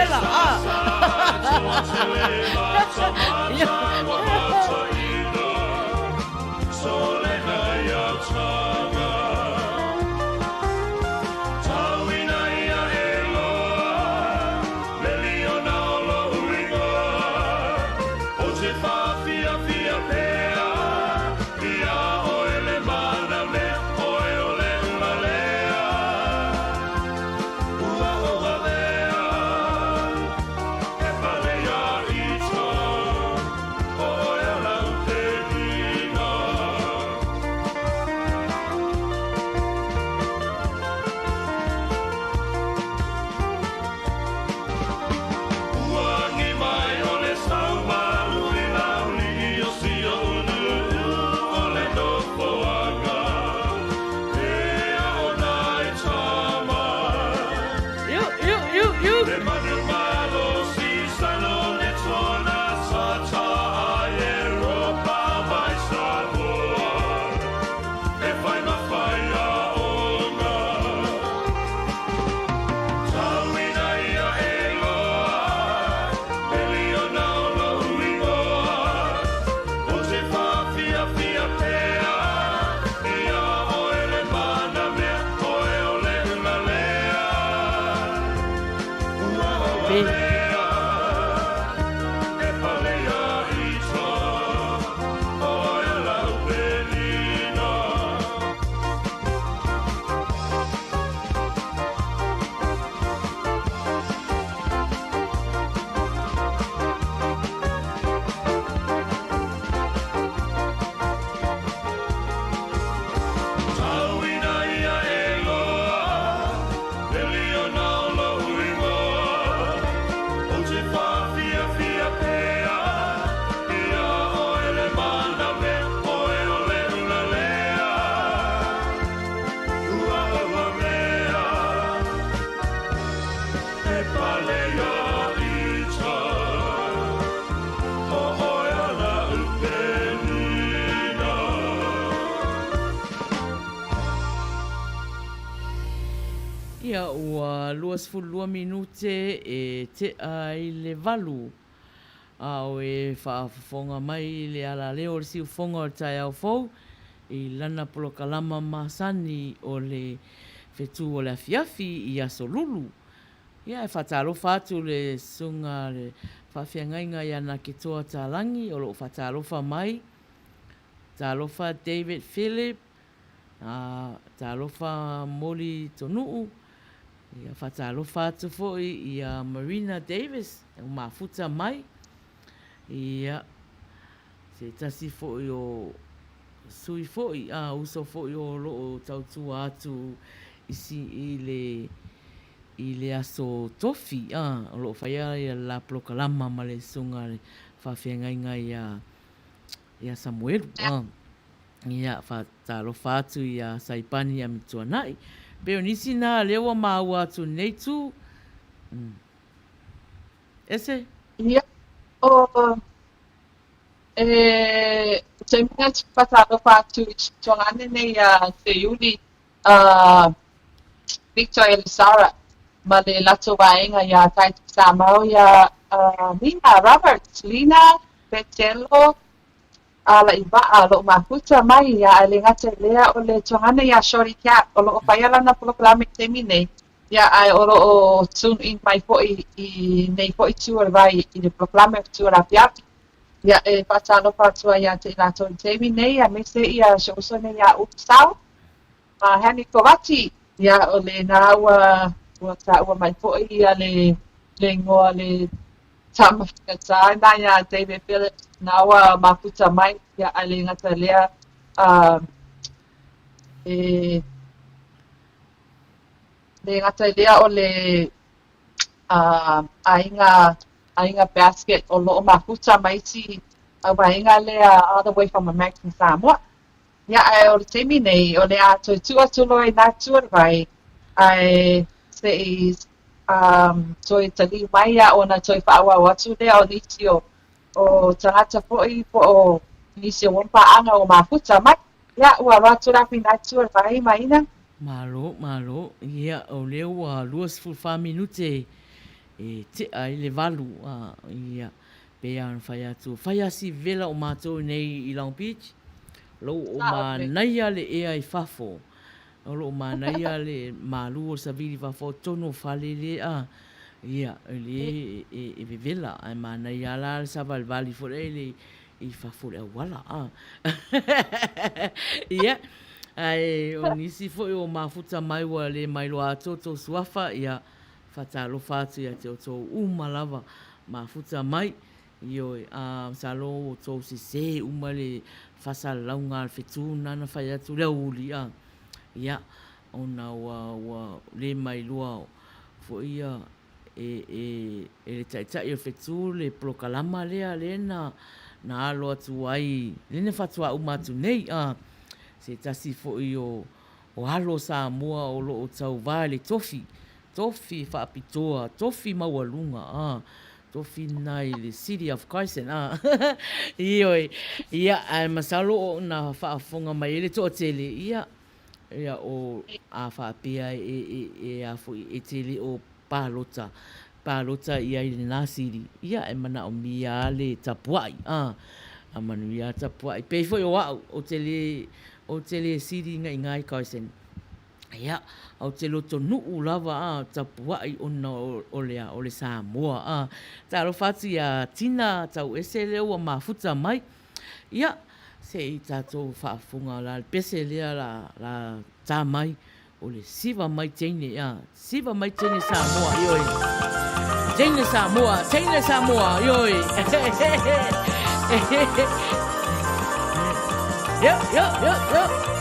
vela, a. Iu, iu, iu, iu. Pe. Ia, ua 22 minute e tea i le valu, a o e faafofoga mai i le alaleo o le siufofoga o le taeao fou i lana polokalama masani o le fetu o le afiafi i Aso Lulu. Ia, e faatalofa atu le Susuga le Faafeagaiga ia Naketoa Talangi o lo o faatalofa mai. Talofa David Philip, a, talofa Moli Tonuu, ia faatalofa atu foi ia Marina Davis ua mafuta mai, ia, se tasi foi o sui foi, a, uso foi o lo o tautua atu i si, i le, i le aso Tofi, a, o lo o faia le la polokalama ma le Susuga le Faafeagaiga ia, ia Samuelu, a. Ia, faatalofa atu i a Saipani Amituanai. Pei o nisi na lea ua maua atu nei tu. Mm. Ese? Ia, o, e, te mea te whakatalofa atu i te tuangane nei a Te Iuli, a Victor Elisara, ma le latou vaega iā Titus Samau, iā Nina Roberts, Lina Petelo, A laʻi vaʻa, loʻu mafuta mai ia a e le gata i lea o le tuangane iā Shorty Cat o loʻo faia lana polokalame i taimi nei, ia ae o loʻo tune in mai foʻi i nei foʻi tu o le vai i le polokalame o tu o le afiafi. Ia e faatalofa atu ai ia te i latou i taimi nei aemaise ia si ou uso nei iā Ulu Sau ma Hani Kovati, ia o lena ua ua taua mai foʻi ia le le igoa le Tama whakatā nā iā David Phillips nā ua mafuta mai ia a le gata lea e le gata i lea o le aiga aiga basket o loo mafuta mai isi vaega lea all the way from American Samoa. Ia ae o le taimi nei o le a toe tuu atu loa i nā tua le vai ae se i toe taliu mai ia ona toe faaauau atu lea o nisi o o tagata foi po o nisi o paaga o mafuta mai. Ia, ua alo atu la kui nā tua le vai maina. Malo, malo. Ia, o lea ua 24 minute. e tea ai le 8, a, ia, pei lava ona fai atu, fai lava si vevela o matou nei i Long Beach, o lo o manaia le ea i fafo, o lo o manaia le malu o le savili i fafo, o totonu o fale le a, ia, e le e vevela, ae manaia lava la le savalivali foi lea i fafo i le auala, a. Ia, ae o nisi foi o mafuta mai ua le mailoa atu o tou suafa, ia, Faatalofa atu ia te outou uma lava mafuta mai, ioe, a masalo ua outou sese uma le faasalalauga a le fetu lena na fai atu le aoauli, a, ia, ona ua, ua le mailoa foi ia e, e, e le taitai o le fetu le polokalama lea, lea na, na alo atu ai, lea na faatoa uma atu nei, a, se tasi foi o, O alo o Samoa o lo o tauva i le tofi, tofi faapitoa, tofi maualuga, a, tofi lena i le City of Carson, a, ioe, ia, ae masalo o na faafofoga mai ai le toatele, ia, ia, o, a faapea e, e, e, a foi, e te le o palota, palota i ai i lena sili, ia, e manaomia lava le tapuai, a, a manuia lava tapuai. Pei foi o au, ou te le, Ou te le sili igaigā i Carson. Ia, ou te lotonuu lava a, tapuai ona o le a, o le Samoa a. Talofa atu iā Tina Tauese lea ua mafuta mai. Ia, se i tatou faafofoga la le pese lea la, la ta mai, o le siva mai teine a, siva mai teine Samoa, ioe. Teine Samoa, teine Samoa, ioe. Yo, yo, yo, yo.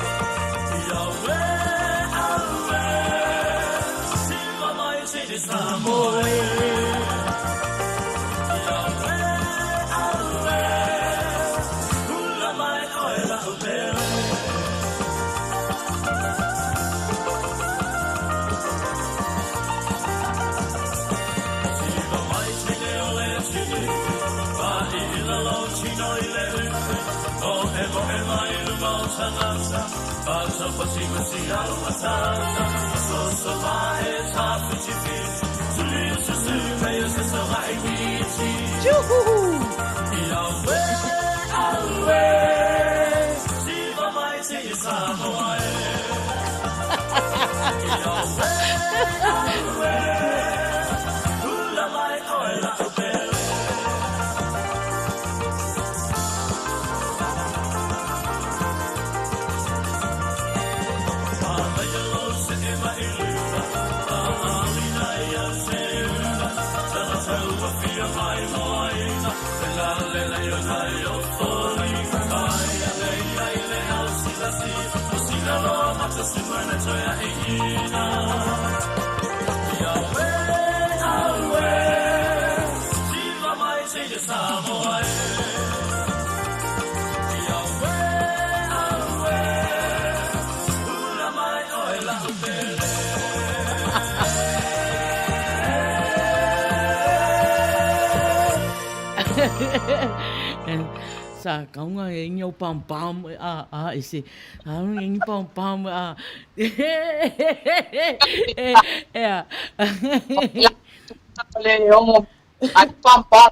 Sa kaunga e ingi au pam pam a a e se a ingi pam pam a e a Le ongo ai pam pam.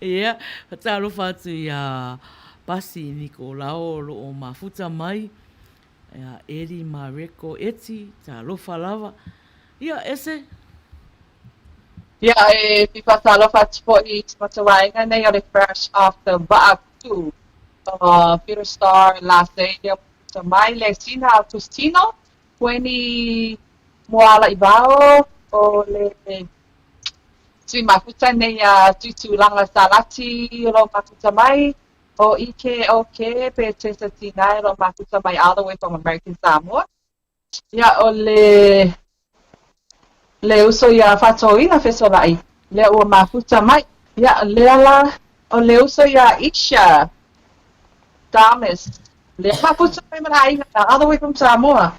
Ia, talofa atu iā Pasi Nikolao o lo o mafuta mai, ia Eddie Mareko Eti, talofa lava. Ia, ese. Ia, e fia faatalofa atu foi i te matawaenga nei o le Fresh Off the Vaa Crew, o Peter Star Laseia Mafuta mai, le Sina Agustino, Kueni Moalaivao, o le Tui Mafuta nei a Tutulanga Salati o lo o mafuta mai, o EKOK pe Tessa Tinai o lo o mafuta mai all the way from American Samoa. Ia, o le le uso iā Faatoina Fesola'i, lea ua mafuta mai. Ia, lea la, o le uso iā Isha Damas, lea mafuta mai ma le aiga all the way from Samoa.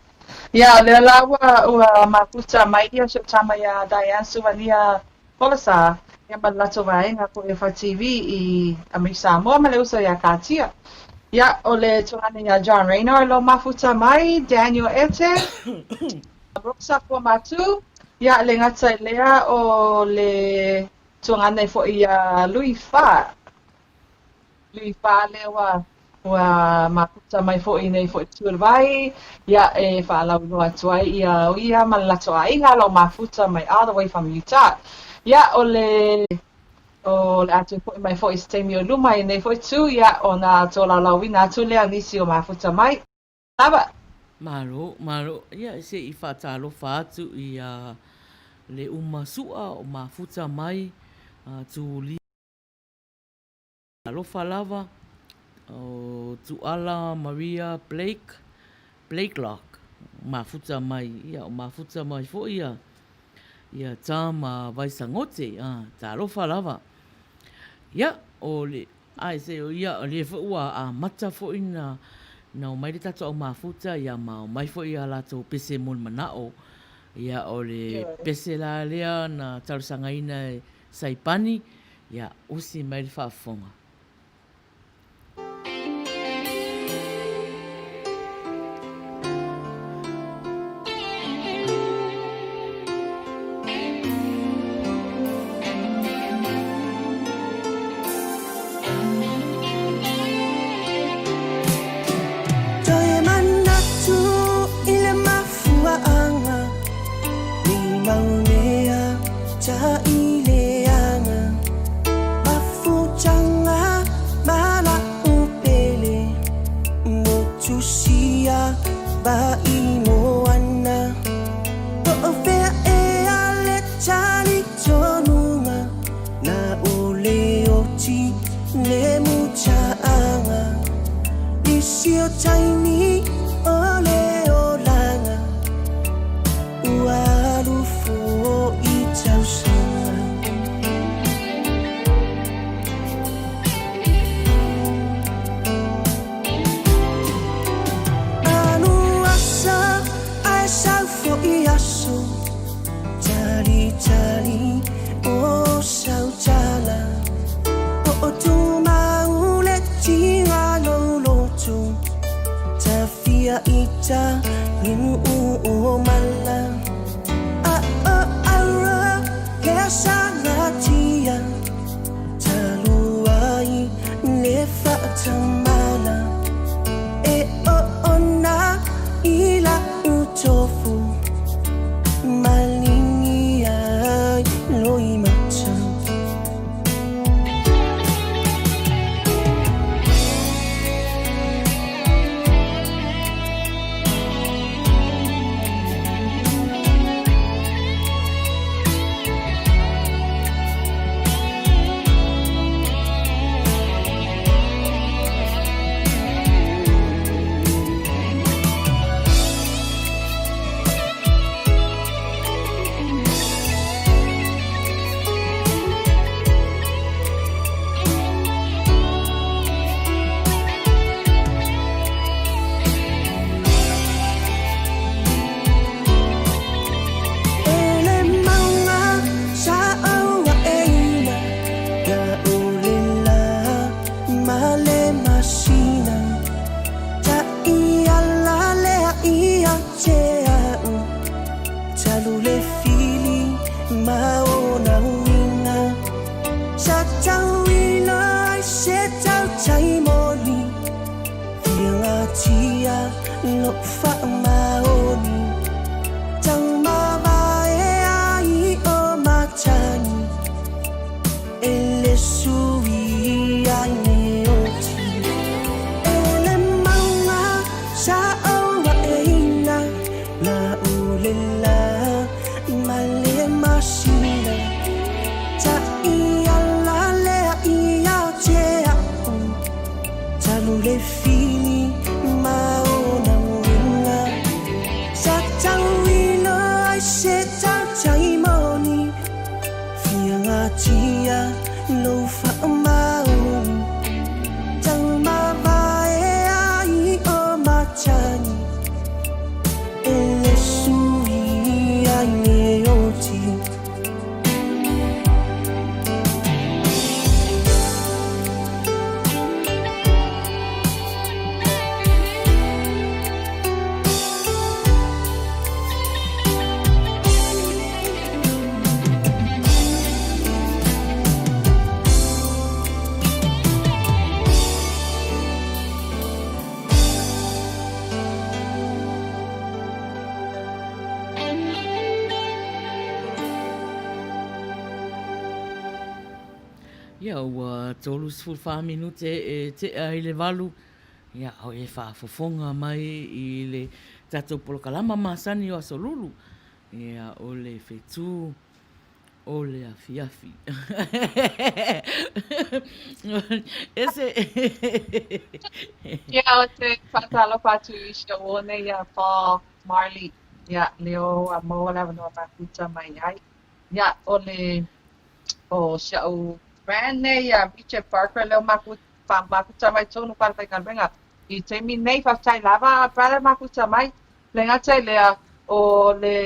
Ia, lea la ua, ua mafuta mai ia si ou tama iā Diane Suvania Folasa, ia ma le latou vaega foi o FTV i Amerika Samoa ma le uso iā Katia. Ia, o le tulaga iā John Raynor lo mafuta mai, Daniel Ete, Rosa Fuamatu. Ia, le gata i lea o le tuagana foi ia Lui Fa. Lui Fa lea ua mafuta mai foi nei foi tu vai, ia e faalauiloa atu ai ia o ia ma le latou aiga lo mafuta mai all the way from Utah. Ia o le a toe foi mai foi se taimi o luma i nei foi tu, ia ona tolaulauina atu lea nisi o mafuta mai. Lava. Malo, malo. Ia se i faatalofa atu i le uma sua o mafuta mai Tulia. Alofa lava o Tuala Maria Blake, Blakelock, mafuta mai, ia o mafuta mai foi ia, ia Tama Vaisagote, talofa lava. Ia, o le, ae se o ia, o le foi ua amata foi na, na o mai le tatou au mafuta, ia ma o mai foi ia latou pese mo le manao. Ia, o le pese la lea na talosagaina e Saipani, ia usi mai le faafofoga. Toe manatu i le mafuaaga Nei mau mea taileaga Mafutaga ma la'u pele Motusia vai moana Po o fea ea le talitonuga Na o le oti le mutaaga Nisi o taimi o le olaga Ua alu fo'i tausaga. Alu asa ae sau fo'i aso Talitali o sau tala Po o tumau le tiga lou loto Tafia i ta limu o mala A o aura lea sa natia Talu ai le faatamala E oona i la'u tofu Maligi ai loimata. E le mauga sa ou aʻeina Na o le lā ma le masina Taʻiala lea ia te a'u Talu le fili ma ona uiga Sa tauina ai se tautai moni Fiagatia lo'u faamaoni Taumavae ai o matagi E le sui ai le oti E le mauga sa ou aʻeina Na o le lā ma le masina Taʻiala lea ia te a'u Talu le fili ma ona uiga. Ia, ua 34 minute e tea i le 8, ia, a o e faafofoga mai i le tatou polokalama masani o Aso Lulu, ia, o le fetu o le afiafi. Ese. Ia, ou te faatalofa atu i si ou uo nei iā Paul Marley, ia, lea ua maua le avanoa mafuta mai ai. Ia, o le o si a'u friend nei ia Richard Parker lea ua mafuta mai tonu falefaigaluega i taimi nei faafetai lava brother mafuta mai le gata i lea o le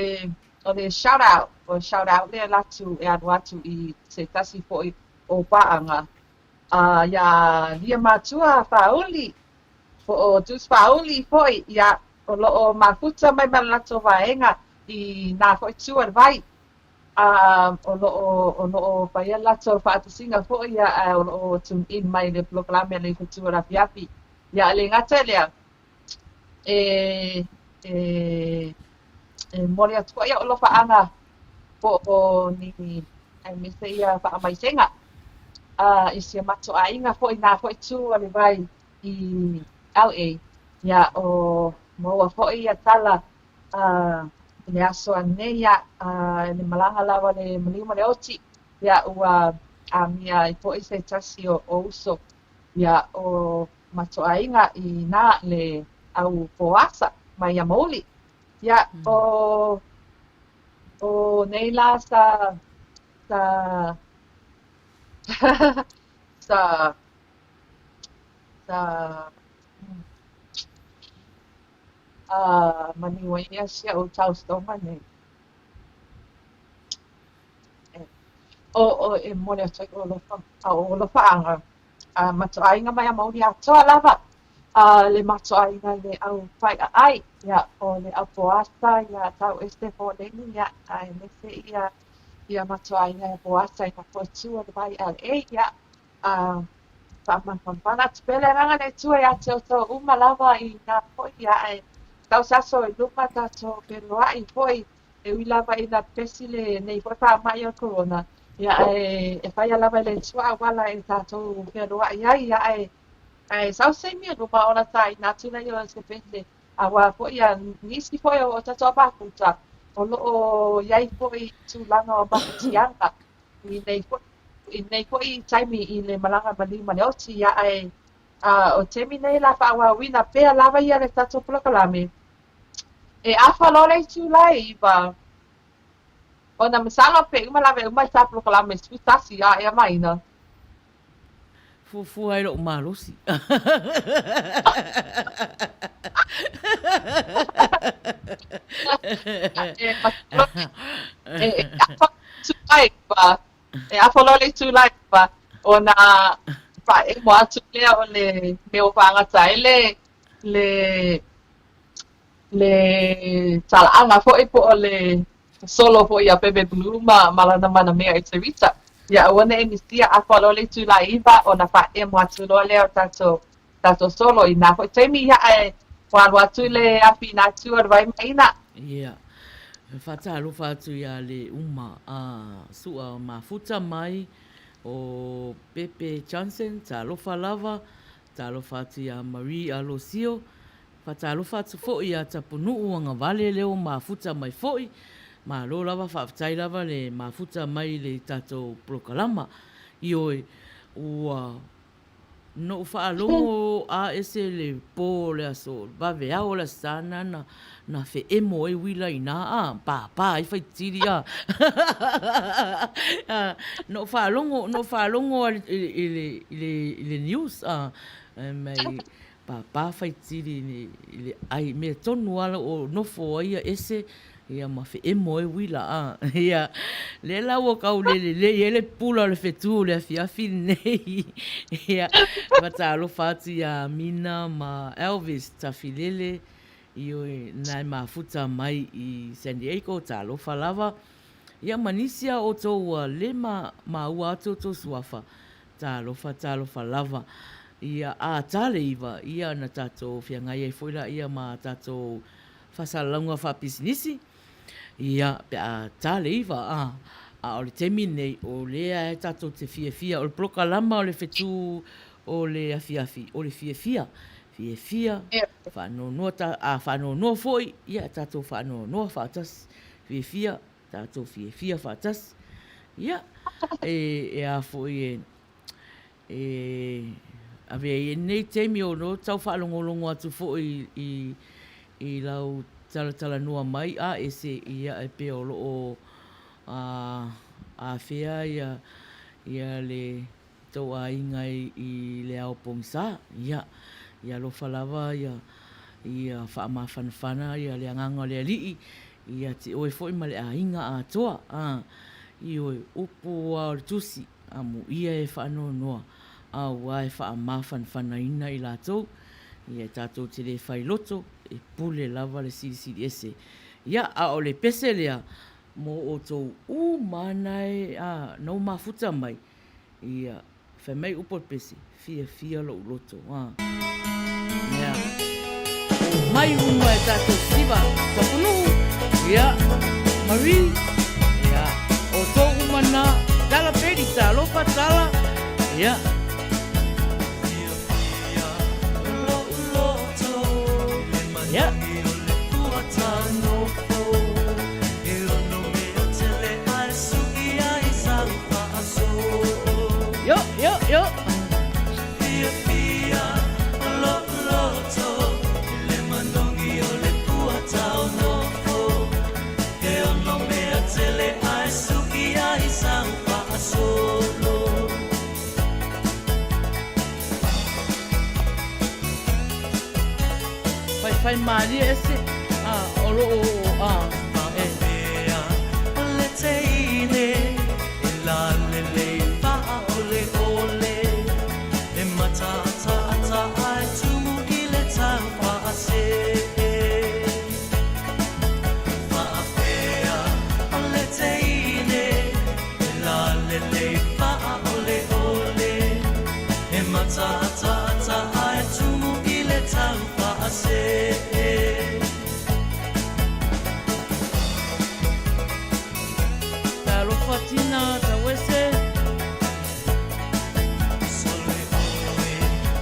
o le shout out o shout out lea latu e alu atu i se tasi foi o paaga a iā lia matua Whauli po o Deuce Whauli foi ia o lo'o mafuta mai ma le latou vaega i nā foi tu o le vai A o lo'o o lo'o faia le latou fa'atasiga fo'i ia ae o lo'o tune in mai le polokalame a le Fetu o le Afiafi. Ia a le gata i lea, e e e momoli atu fo'i a'u alofa'aga po o ni aemaise ia fa'amaisega a i si o matou aiga fo'i i nā fo'i tu o le vai i LA. Ia o maua fo'i ia tala A i le aso anei, ia, i le malaga lava le maliu ma le oti, ia, ua amia ai foʻi se tasi o uso, ia, o matou aiga i nā le au poasa mai Amouli. Ia, o, o nei lā sa, sa, sa, sa, A maliu ai ia si a'u tausoga nei. E, o, o, e momoli atu ai o alofa, a o alofaaga, a matou aiga mai Amouli atoa lava, a le matou aiga le au pai'aʻai, ia, o le au poasa, ia, tau ese Pōleni, ia, aemaise ia, ia matou aiga e poasa i nā foe o le vai LA, ia, A faamafanafana atu pea le agaga o le Atua iā te outou uma lava i nā foʻi ia ae tau se aso i luma tatou feiloai foʻi e ui lava ina pepesi lenei foʻi faamaʻi o le Corona ia ae e faia lava e le Atua auala e tatou fealuaʻi ai ia ae ae sau se taimi i luma ona taina atu lea o se pese aua foʻi ia nisi foʻi o tatou mafuta o loo iai foʻi tulaga o mafatiaga i nei foʻi i nei foʻi taimi i le malaga maliu ma le oti ia ae a o taimi nei la faaauauina pea lava ia le tatou polokalame e afa loa le itula e 9 ona masalo pe uma lava e uma i ta polokalame 11 a e amaina. Fuafua ai lo'u malosi. E afa loa le itula e 9 ona faaemo atu lea o le mea ua faagata ai le le le talaaga foi po o le solo foi a Bebe Blue ma, ma lana manamea i Terita. Ia aua ne i misia afa loa le itula e 9 ona faaemo atu loa lea o tatou, tatou solo i nā foi taimi ia ae ua alu atu i le afi i nā tu o le vai maina. Ia, e faatalofa atu iā le uma a Su'a Mafuta mai o Pepe Johnson, talofa lava, talofa atu iā Marie Alosio, Faatalofa atu foi ia Tapunuu agavale leo mafuta mai foi, malo lava faafetai lava le mafuta mai le tatou polokalama. Ioe, ua noʻu faalogo a ese le po o le aso vaveao o le Aso Sa na na feʻemo ai uila ina a pāpā ai faitili a noʻu faalogo noʻu faalogo i le i le news a mai Pāpā faitili i le ʻai, mea tonu lava o nofo ai ia ese ia ma feʻemo ai uila a. Ia, lea la ua kau le lelei ai le pula o le fetu o le afiafi lenei. Ia, faatalofa atu iā Mina ma Elvis Tafilele, ioe, na e mafuta mai i San Diego, talofa lava. Ia, ma nisi a outou ua le ma maua atu outou suafa, Talofa, talofa lava. Ia, a ta le iva, ia na tatou feagai ai foi laia ma tatou faasalalauga faapisinisi, ia, pe a ta le iva, a. A o le taimi lenei, o lea e tatou te fiafia, o le polokalama o le fetū o le afiafi, o le fiafia, fiafia, faanoanoa, a faanoanoa foi, ia tatou faanoanoa faatasi, fiafia, tatou fiafia faatasi. Ia, e a foi e, e avea ai lenei taimi o lo tau faalogologo atu foi i, i lau talatalanoa mai, a ese, ia, e pei o lo o a, afea ia, ia le tou aiga i le ao pogisa. Ia, ia alofa lava ia, ia faamafanafana ia le agaga o le Alii ia te oe foi ma le aiga atoa. A, ioe, upu a o le Tusi, Amuia e faanoanoa, aua e faamafanafanaina i latou, ia tatou te le fai loto, e pule lava le Silisili Ese. Ia, a o le pese lea, mo outou uma ana e, a, na ou mafuta mai, ia, fai mai upu o le pese, fiafia lou loto, a. Ia, omai uma e tatou siva, Tapunuu, ia, Marie, ia, outou uma na, tala peli, talofa, tala, ia. Ia. Yo, yo, yo. Whaiwhai mārie ese, a, o lo o, a, e. Talofa Tina Tawese.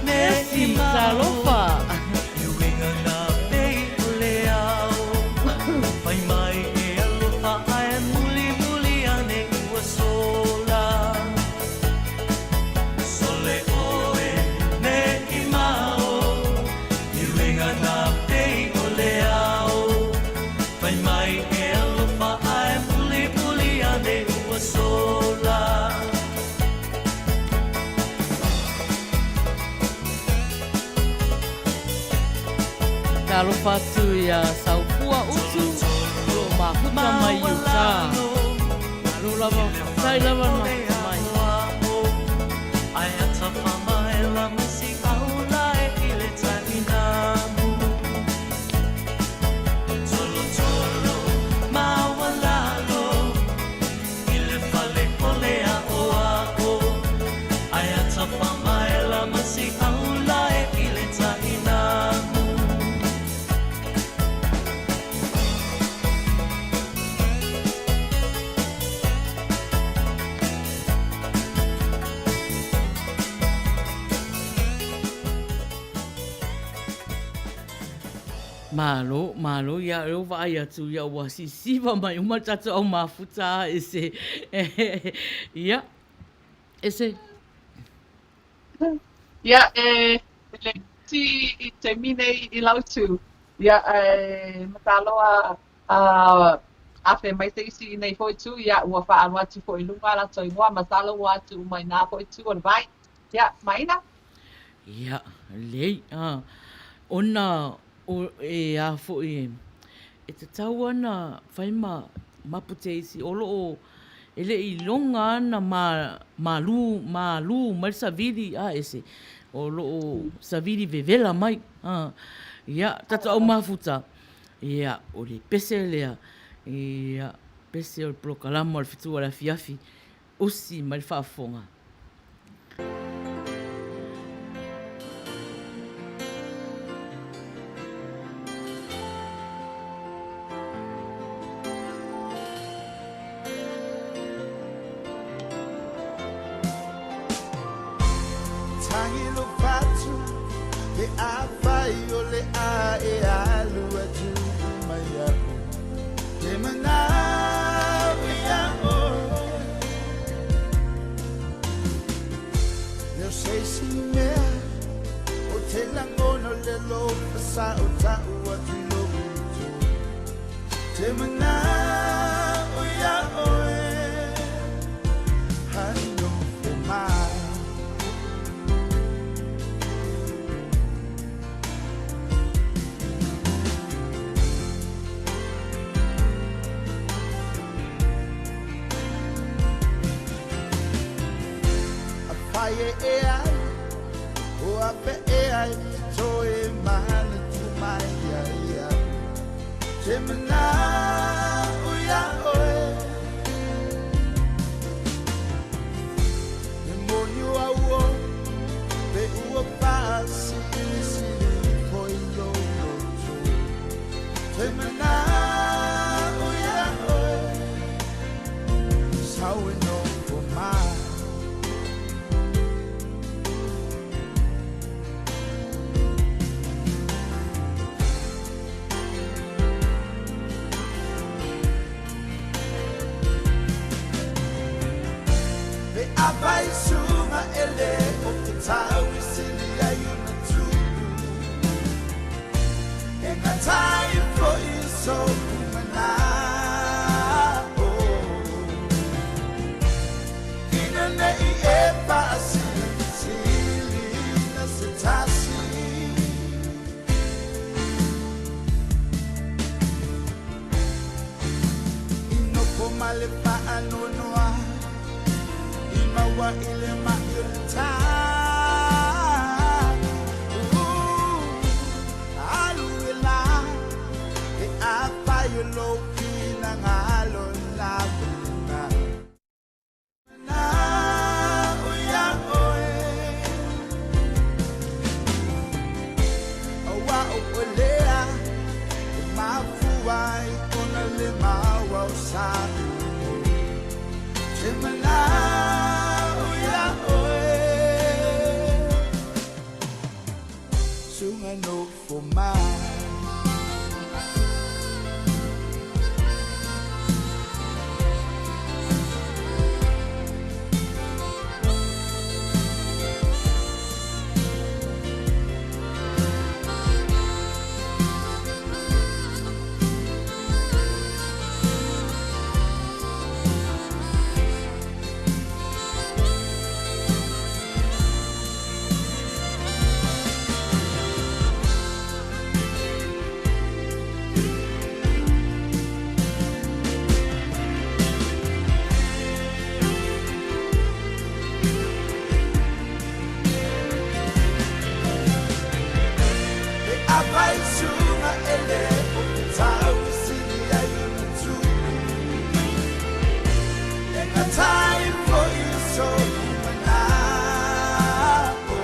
Esi talofa. Talofa atu iā Saupua Utu o lo o mafuta mai i uta. Malo lava, faafetai lava le mafuta mai. Malo, malo ia e o vaai atu ia ua sisiva mai uma le tatou au mafuta a ese. Ia, ese. Ia, e le iti i taimi nei i lau tu. Ia, e mataloa a afe mai se isi i nei foi tu, ia, ua faaalu atu foi i luga latou igoa, masalo ua atu uma i nā foi tu o le vai. Ia, maina. Ia, lelei. A, ona o, e a foi e, e tatau ana fai ma mapu te isi o lo o e le i loga ana ma, malū, malū mai le savili, a ese, o lo o savili vevela mai. A, ia, tatou au mafuta, ia, o le pese lea, ia, pese o le polokalama o le fetu o le afiafi, usi mai le faafofoga. Te manao ia oe Hanofo mai. A whai e e ai, o a pe e ai, toe mana tu mai ia ia. Te manao ia oe. E moni o au o, pe ua whaasilisili ko i lou loto. Te manao ia oe, sau e nofo mai. Pe afai suga e le o te tau i sili ai ona tupu. E ngatai foi soku manao. Ina nei e faasilisili na se tasi. I nofo ma le faanoanoa, i maua i le mai o le tā. Alu e la, e afai o lou finagalo lava lena. Manao ia oe, aua o oe lea e mafua ai ona le maua o sa. Te manao ia oe, suga nofo mai. Pe afai suga e le o te tau i sili ai ona tupu. E ngatai foi soku manao.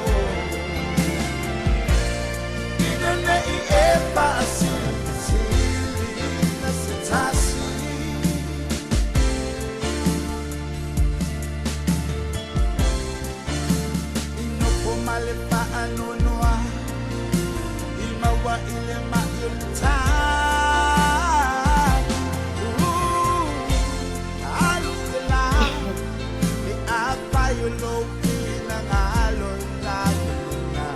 Ina nei e faasilisili na se tasi. I nofo ma le faanoanoa, i maua i le mai o le tā. Alu e la, pe afai o lou finagalo lava lena.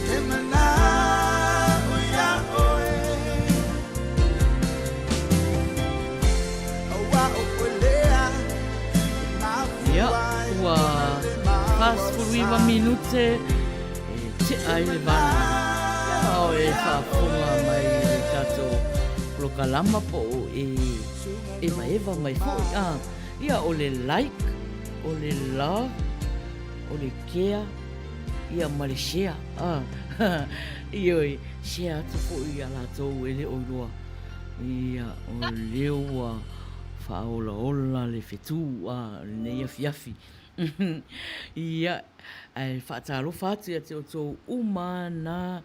Te manao ia oe, aua o oe lea e Ia, mafua ai ua ona le maua o 49 sa. minute e tea ai le 8. Ia, o e faafofoga mai i le tatou polokalama po o e evaeva mai foi. A, ia, o le like, o le love, o le care, ia ma le share. A, ioe, share atu foi ia latou e le o iloa. Ia, o lea ua faaolaola le fetu a lenei afiafi. Ia, ae faatalofa atu ia te outou uma na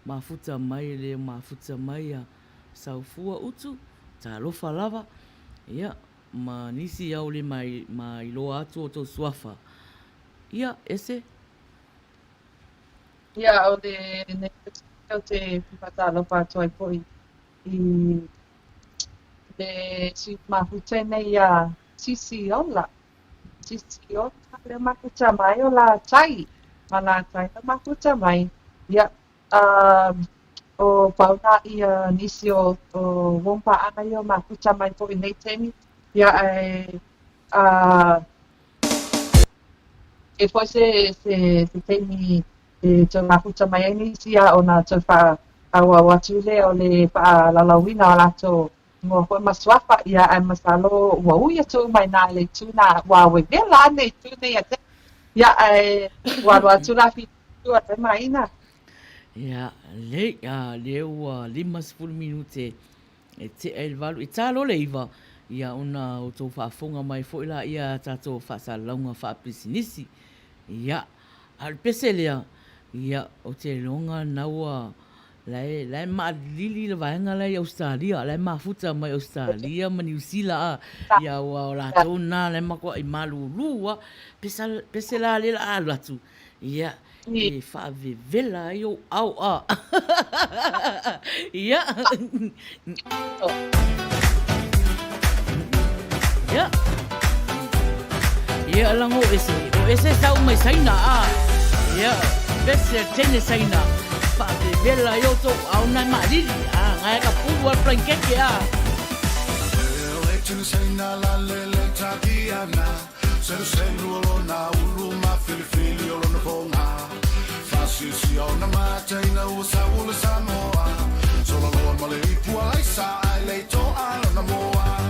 mafuta mai le mafuta mai a Saufua Utu, talofa lava, ia, ma nisi au le ma iloa atu outou suafa. Ia, ese. Ia, o lenei ou te faatalofa atu ai foi i le sui mafuta nei ia Sisi Ola. Sisi Ola le mafuta mai o Latai. Ma Latai le mafuta mai. Ia, um, O pau na ia nisi o o uo paaga ia o mafuta mai foi i nei taimi, ia ae a e foi se se se taimi e toe mafuta mai ai nisi ia ona toe faaauau atu lea o le faalalauina o latou igoa foi ma suafa, ia ae masalo ua ui atu uma i ina i le itu na, ua wewela ane itu nei ia te ia ae ua alu atu la fitu a te maina. Ia, lelei, a lea ua 50 minute e tea i le 8, e ta loa le 9, ia ona outou faafofoga mai foi laia a tatou faasalalauga faapisinisi. Ia, a o le pese lea, ia, ou te iloga na ua, la e, la e maalilili le vaega la e i Ausetalia, la e mafuta mai Ausetalia ma Niu Sila a, ia aua o latou na la e matuai malulu a, pesa, pese la lea o le a alu atu, Ia, e faavevela ai ou ao a. Ia. Ia. Ia lango ese, o ese sau mai Saina a. Ia, pese tene Saina. Faavevela ai outou ao nai maalili. A, ngai ka pulu al blankete a.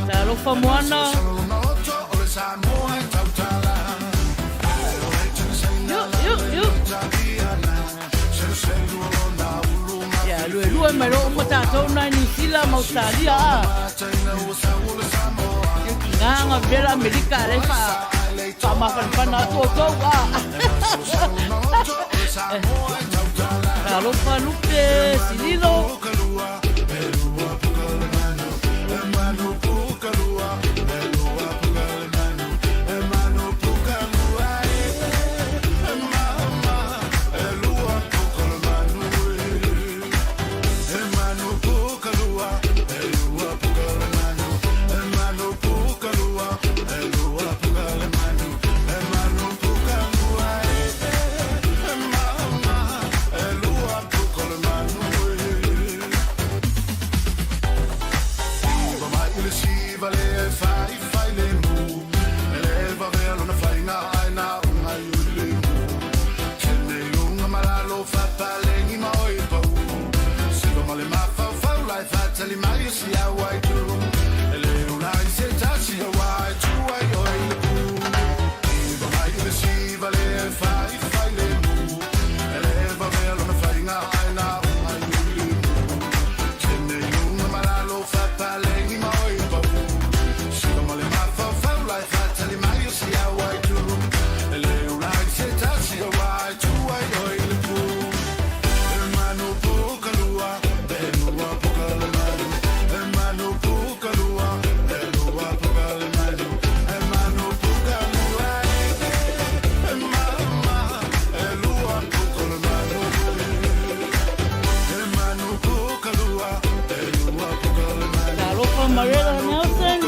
Talofa Moana. Yu, yu, yu. Ia, luelue mai loa uma tatou nai Niu Sila ma Ausetalia a. Nganga vela Amerika le fa faamafanafana atu outou a. Talofa Lupe Sililo. Talofa Marela Nelson.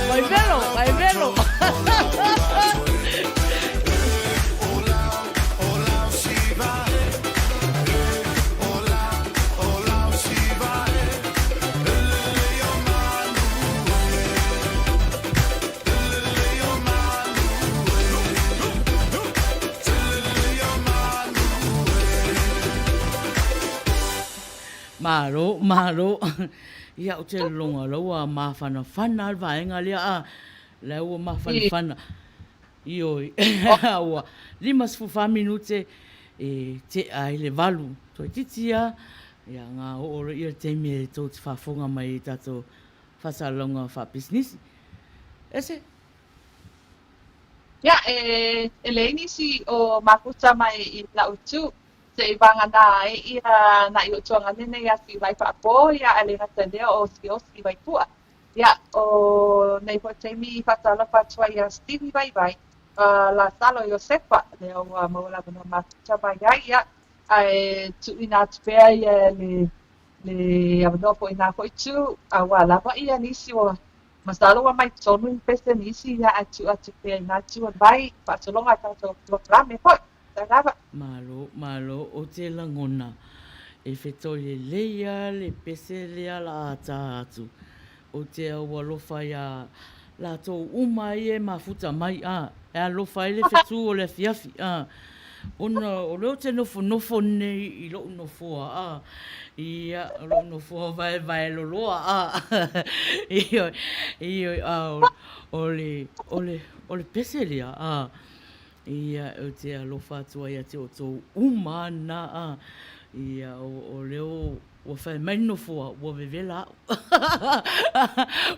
Vai velo, vai velo. Malo, malo. Ia, ou te lologa la ua mafanafana le vaega lea a. La ua mafanafana. Ioe, ua 54 minute e tea ai le 8. Toeitiiti a, ia nga oo loa ia le taimi e tou te faafofoga mai i tatou faasalalauga faapisinisi. Ese. Ia, e leai nisi o mafuta mai i la'u itu, seiavagana ai ia na'i o tuagane nei ia Siuvai Faapo, ia ae le gata i lea o Siaosi Vaipu'a. Ia, o nei foi taimi e faatalofa atu ai ia Stevie Vaivai, Lasalo Iosefa, lea ua maua le avanoa mafuta mai ai, ia, ae tuuina atu pea ia le le avanoa foi i na foi itu, aua lava ia nisi ua Masalo ua mai totonu i pese nisi ia ae tuu atu pea i na itu o le vai, faasologa i tatou polokalame foi. Faafetai lava. Malo, malo, ou te lagona e fetoi lelei a le pese lea la a ta atu. Ou te aualofa iā latou uma ia e mafuta mai a e alofa ai le fetu o le afiafi a ona o lea ou te nofonofo nei i lo'u nofoa a ia o lo'u nofoa vaevae loloa a ioe ioe a o le o le o le pese lea a ia ou te alofa atu ai ia te outou uma na a ia o lea Ua fai mai le nofoa, ua vevela au.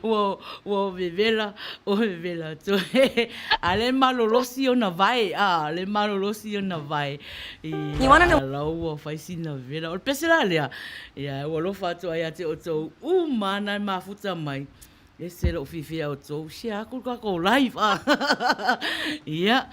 Ua, ua vevela, ua vevela atu. A le malolosi ona vae, a le malolosi ona vae. Ia, lau ua fai sina vevela. O le pese la lea, ia, ua alofa atu ai ia te outou uma na e mafuta mai. E ese lou fiafia ia outou, share aku le tatou live, a. Ia.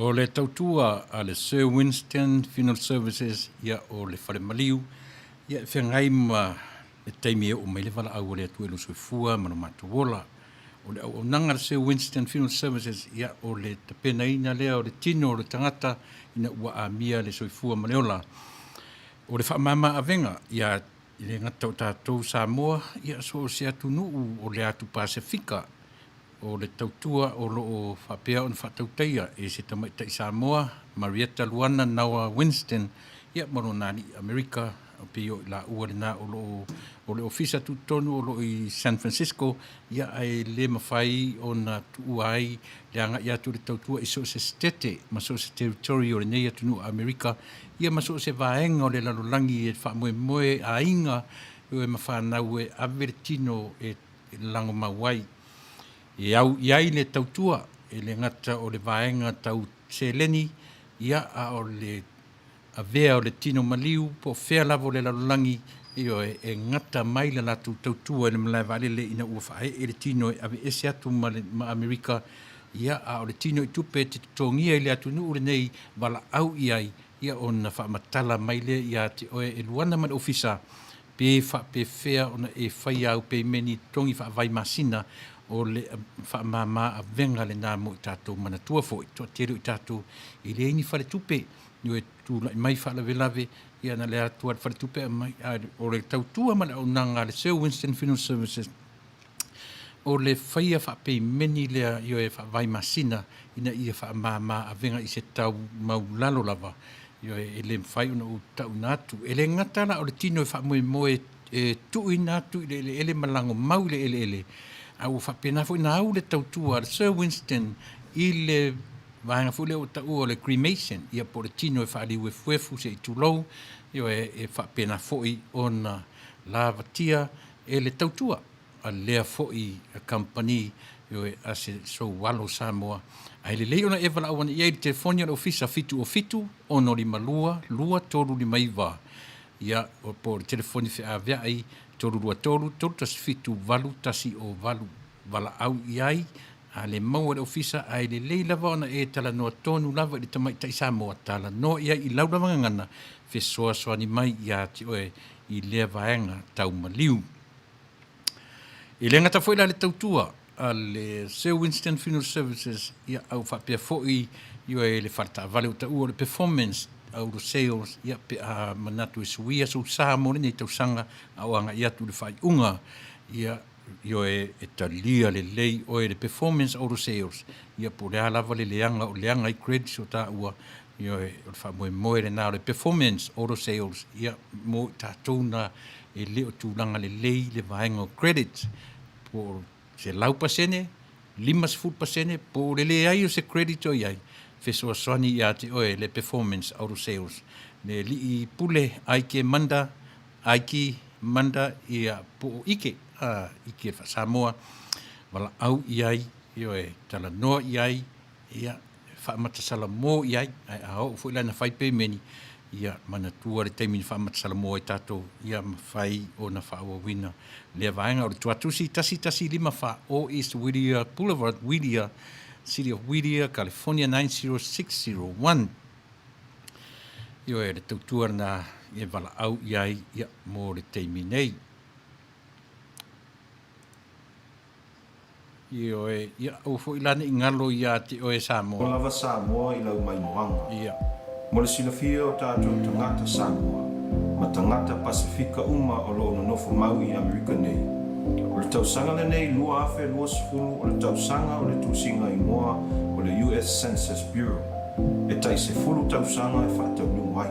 O le tautua a le Sir Winston Funeral Services, ia o le fale maliu, ia e feagai ma le taimi e oo mai le valaau a le Atua i lou soifua ma lo matou ola. O le auaunaga a le Sir Winston Funeral Services, ia o le tapenaina lea o le tino o le tagata ina ua amia le soifua ma le ola. O le faamama avega, ia e le gata o tatou Samoa, ia so o se atunuu o le atu Pasefika, o le tautua o lo o faapea ona faatautaia e se tamaitai Samoa, Marietta Luana Nawa Winston, ia ma lona alii Amerika, e pei o i laua lena o lo o o le ofisa tutotonu o lo o i San Francisco, ia ae le mafai ona tuua ai le agai atu o le tautua i so o se setete ma so o se territory o lenei atunuu Amerika, ia ma so o se vaega o le lalolagi e faamoemoe aiga e ma fanau e ave le tino e lagomau ai. E au i ai le tautua, e le gata o le vaega tau seleni, ia, a o le avea o le tino maliu po o fea lava o le lalolagi, ioe, e gata mai le latou tautua i le malae vaalele ina ua faaee le tino e aveese atu ma le, ma Amerika, ia, a o le tino i tupe e te totogia i le atunuu lenei, valaau i ai, ia, ona faamatala mai lea ia te oe e luana ma le ofisa, Pe faapefea ona e faia au peimeni totogi faavai masina, o le faamama avega lena mo i tatou. Manatua foi, toatele o i tatou e leai ni faletupe, nio e tulai mai faalavelave, ia na le atu a le faletupe aumai, a o le tautua ma le auaunaga a le Sir Winston Funeral Services, o le faia faapeimeni lea, ioe, faavai masina ina ia faamama avega i se tau maulalo lava. Ioe, e le mafai ona ou tauina atu. E le gata la o le tino e faamoemoe e tuuina atu i le eleele ma lagomau i le eleele, a ua faapena foi ona au le tautua a le Sir Winston i le vaega foi lea ua taua o le cremation, ia po o le tino e faaliuefuefu se i tulou, ioe, e faapena foi ona lavatia e le tautua. a lea foi kamupani, ioe, a se sou alo Samoa. Ae lelei ona e valaau ane i ai i le telefoni a le ofisa 707 652 2359, ia, po o le telefoni feaveai 323 317 8108. Valaau i ai, a le maua e le ofisa, ae lelei lava ona e talanoa tonu lava i le tamaitai Samoa, talanoa i ai i lau lava gagana, fesoasoani mai ia te oe i lea vaega tau maliu. E le gata foi la le tautua a le Sir Winston Funeral Services, ia, a ua faapea foi ioe le fale taavale ua taua o le Performance Auto Sales, ia, pe a manatu e suia sou sa mo lenei tausaga a o agai atu i le faaiuga, ia, ioe, e talia lelei oe le Performance Auto Sales, ia, po o le a lava le leaga o leaga i credits o taua, ioe, o le faamoemoe lena o le Performance Auto Sales, ia, mo i tatou na e le o tulaga lelei le vaega o credit, po o 100%, 50%, po o le leai o se credit o i ai, fesoasoani ia te oe le Performance Auto Sales, le alii pule Aike Manda, Aiki Manda, ia, po o Ike, a, Ike Faa-Samoa, valaau i ai, ioe, talanoa i ai, ia, faamatasalamo i ai, ae a oo foi la ina fai pemeni, ia manatua le taimi na faamatasalamo ai tatou, ia mafai ona faaauauina lea vaega. O le Tuatusi 1154 o East Whittier Boulevard, Whittier, City of Whittier, California 90601. Ioe, le tautua lena e valaau i ai, ia, mo le taimi nei. Ioe, ia aua foi la ne i galo ia te oe Samoa. Ua lava Samoa i lau maimoaga. Ia. Mo le silafia o tatou tagata Samoa ma tagata Pasefika uma o lo o nonofo mau i Amerika nei, o le tausaga lenei 2020 o le tausaga o le tusiga igoa o le US Census Bureau e tai sefulu tausaga e faataunuu ai.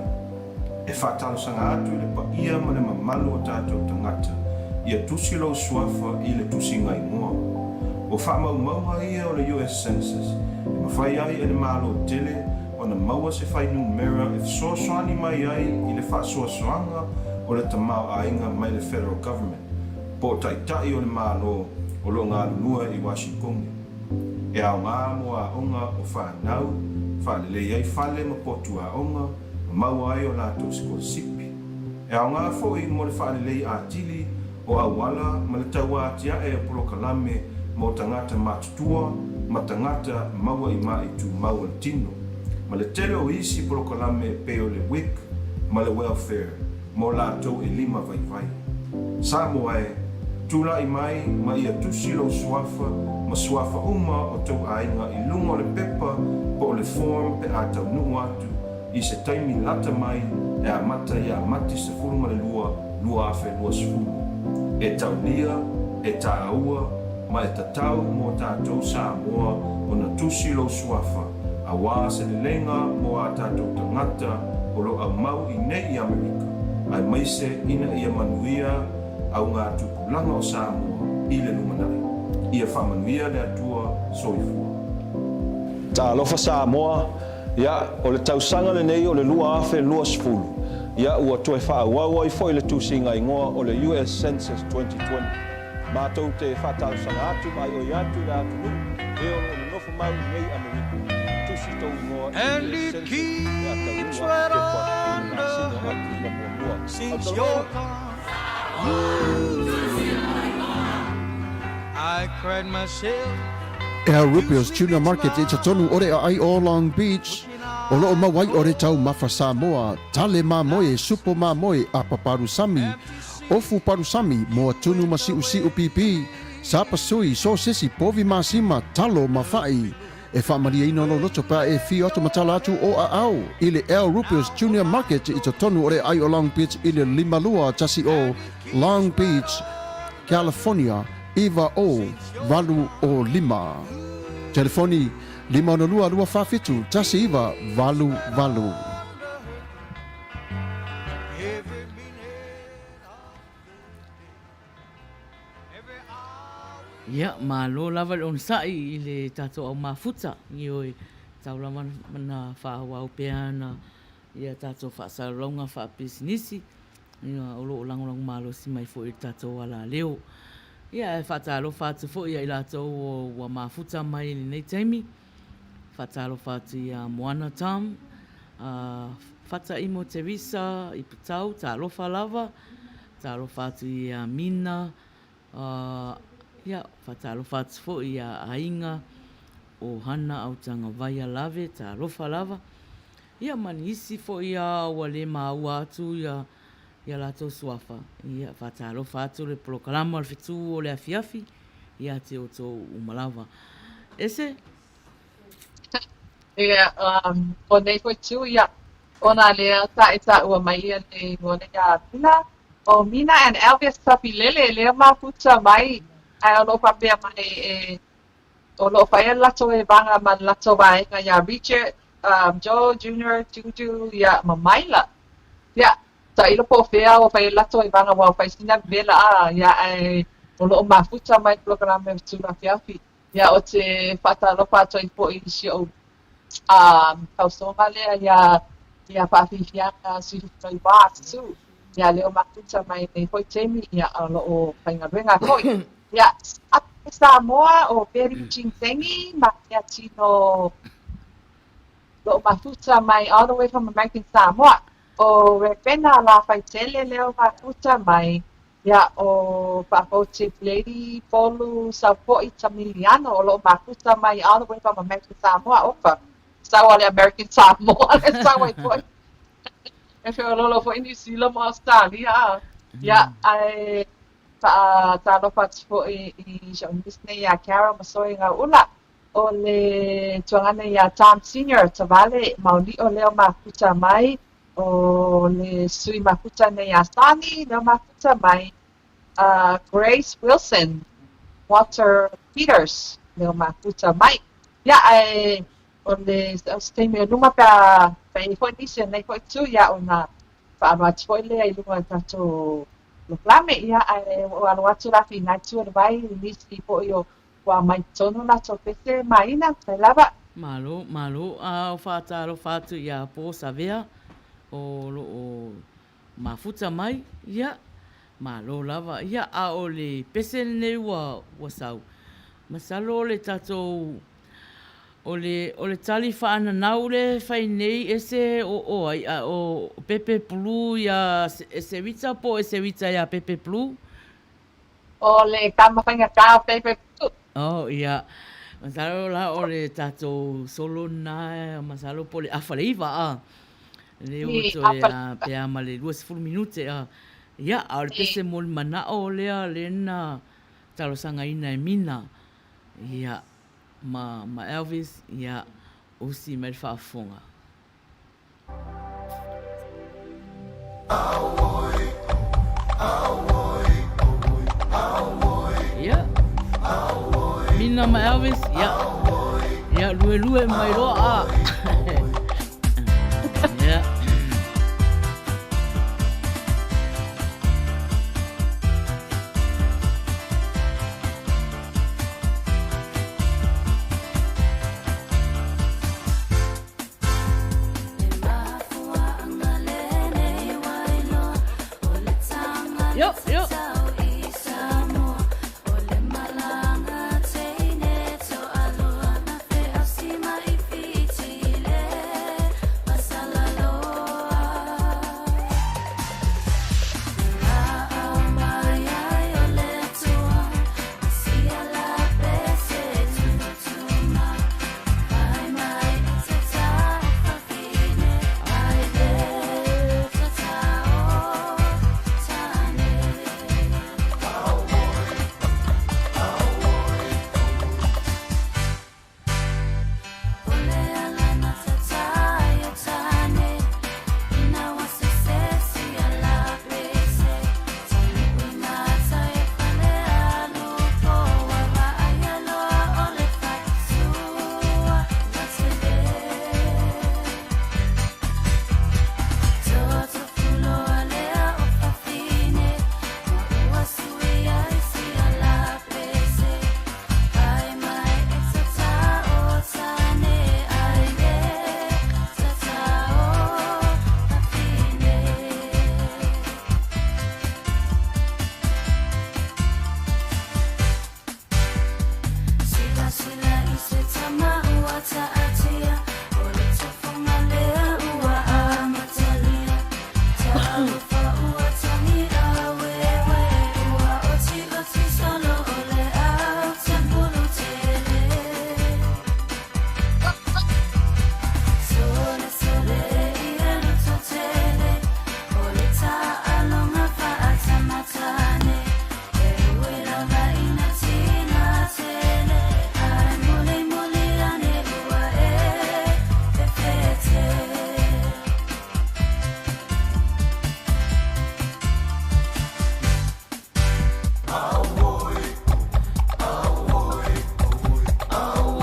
E faatalosaga atu i le paia ma le mamalu o tatou tagata, ia tusi lou suafa i le tusiga igoa. O faamaumauga ia o le US Census e mafai ai e le Malo tele ona maua se fuainumera e fesoasoani mai ai i le faasoasoaga o le tamaoaiga mai le Federal Government po o taitai o le Malo o lo o galulue i Washingtone. E aoga mo aoga o fanau, faalelei ai fale ma potu aoga, ma maua ai o latou sikolasipi. E aoga foi mo le faalelei atili o auala ma le tauatiae o polokalame mo tagata matutua ma tagata maua i maʻi tumau o le tino. ma le tele o isi polokalame e pei o le WIC ma le Welfare mo latou e lima vaivai. Samoa e, tulai mai ma ia tusi lou suafa ma suafa uma o tou aiga i luga o le pepa po o le form pe a taunuu atu i se taimi lata mai e amata ia Mati 12, 2020. E taulia, e tāua, ma e tatau mō tātou Samoa ona tusi lou suafa auā se leleiga mō ā tātou tangata o lo aumau i nei i Amerika, aemaise ina ia manuia au ngā tupulaga o Samoa i le lumanai. Ia faamanuia le Atua Soifua. Talofa Samoa, Ia, o le tausaga lenei o le 2020, ia ua toe faaauau ai foi le tusiga igoa o le US Census 2020. Matou te faatalosaga atu ma aioi atu i le atunuu e o lo o nonofo mau i nei Amerika, tusi tou igoa i le US Census pe a taunuu atu Kepa i le masina o Aperila muamua. Aotearoa! Al Rupio's Tuna Market i totonu o le aai o Long Beach, o loo mau ai o le taumafa Samoa, tale mamoe, supo mamoe, apa palusami, ofu palusami, moa tunu ma siusiu pipi, sapasui, sosesi, povi masima, talo ma fa'i. E faamalieina lou loto pe a e fio atu ma tala atu o aao i le Al Rupio's Junior Market i totonu o le aai o Long Beach i le 5210 Long Beach, California 90805. Telefoni, 562 247 1988. Ia, malo lava le onosai i le tatou au mafuta, ioe, tau lava na faaauau pea ana ia tatou faasalalauga faapisinisi, ia, o lo o lagolago malosi mai foi i le tatou alaleo. Ia, ae faatalofa atu foi ia i latou ua mafuta mai i lenei taimi, faatalofa atu ia Moana Tom, Fataimo Teresa i Putau, talofa lava, talofa atu ia Mina, Ia, faatalofa atu foi ia Aiga, ʻOhana Autaga Vaialave, talofa lava. Ia ma nisi foi a ua le maua atu ia ia latou suafa, ia faatalofa atu le polokalama o le fetu o le afiafi ia te outou uma lava. Ese? Ia, o nei foi tu, ia, ona lea sa e taua mai ia le igoa lea ia Mina, ʻO Mina and Elvis Tafilele lea mafuta mai ae o lo o faapea mai e o lo o fai le latou evaga ma le latou vaega iā Richard, um, Joe Junior, Juju, ia ma Maila. Ia, tailo po o fea ua fai le latou evaga ua fai sina vela a, ia ae o lo o mafuta mai polokalame o Tulafiafi. Ia ou te faatalofa atu ai foi i si ou tausoga lea ia ia Faafiafiaga Sififaiwa Sue. Ia lea ua mafuta mai nei foi taimi ia o lo o faigaluega foi. Ia atu i Samoa o Peri Ching-Sengi ma Meatino lo o mafuta mai all the way from American Samoa. O Rebena Lafaitele lea ua mafuta mai Ia, ʻo Faafotu Lady Polu Saupoʻi Tamiliano o lo o mafuta mai all the way from American Samoa. Opa, sau a le American Samoa le sau ai foi. E feololo foi Niu Sila ma Australia. Ia, ae faatalofa atu foi i si ou niece nei iā Carol Masoe Gauula. ʻO le tuagana iā Tom Senior Tavale Maoliʻo lea o mafuta mai. ʻO le sui mafuta nei a Sonny, lea mafuta mai, a Grace Wilson, Walter Peters, lea mafuta mai. Ia, ae o le o se taimi o luma pe a pe i ai foi nisi o nei foi itu, ia ona faaloa atu foi lea i luga o le tatou polokalame. Ia, ae ua ou alo atu la finai tu o le vai i nisi foi o ua aumai tonu latou pese maina, tai lava. Malo, malo. A o faatalofa atu ia Po Savea o lo o mafuta mai, ia, malo lava. Ia, a o le pese lenei ua, ua sau, masalo o le tatou, o le, o le tali faananau lea e fai nei ese o, o ai, a o Pepe Blue ia Esewita po o Esewita ia Pepe Blue? ʻO le tama faigata o Pepe Blue. Oh, ia. Masalo la o le tatou solo lena masalo po o le afa le iva a. Lea ua toe a pe a ma le 20 minute a. Ia, a o le pese mo le manao lea lea na talosagaina e Mina. Ia, ma, ma Elvis, ia, usi mai le faafofoga. Ia. Mina ma Elvis, ia. Ia, luelue mai loa a. Ia. Yo, yo.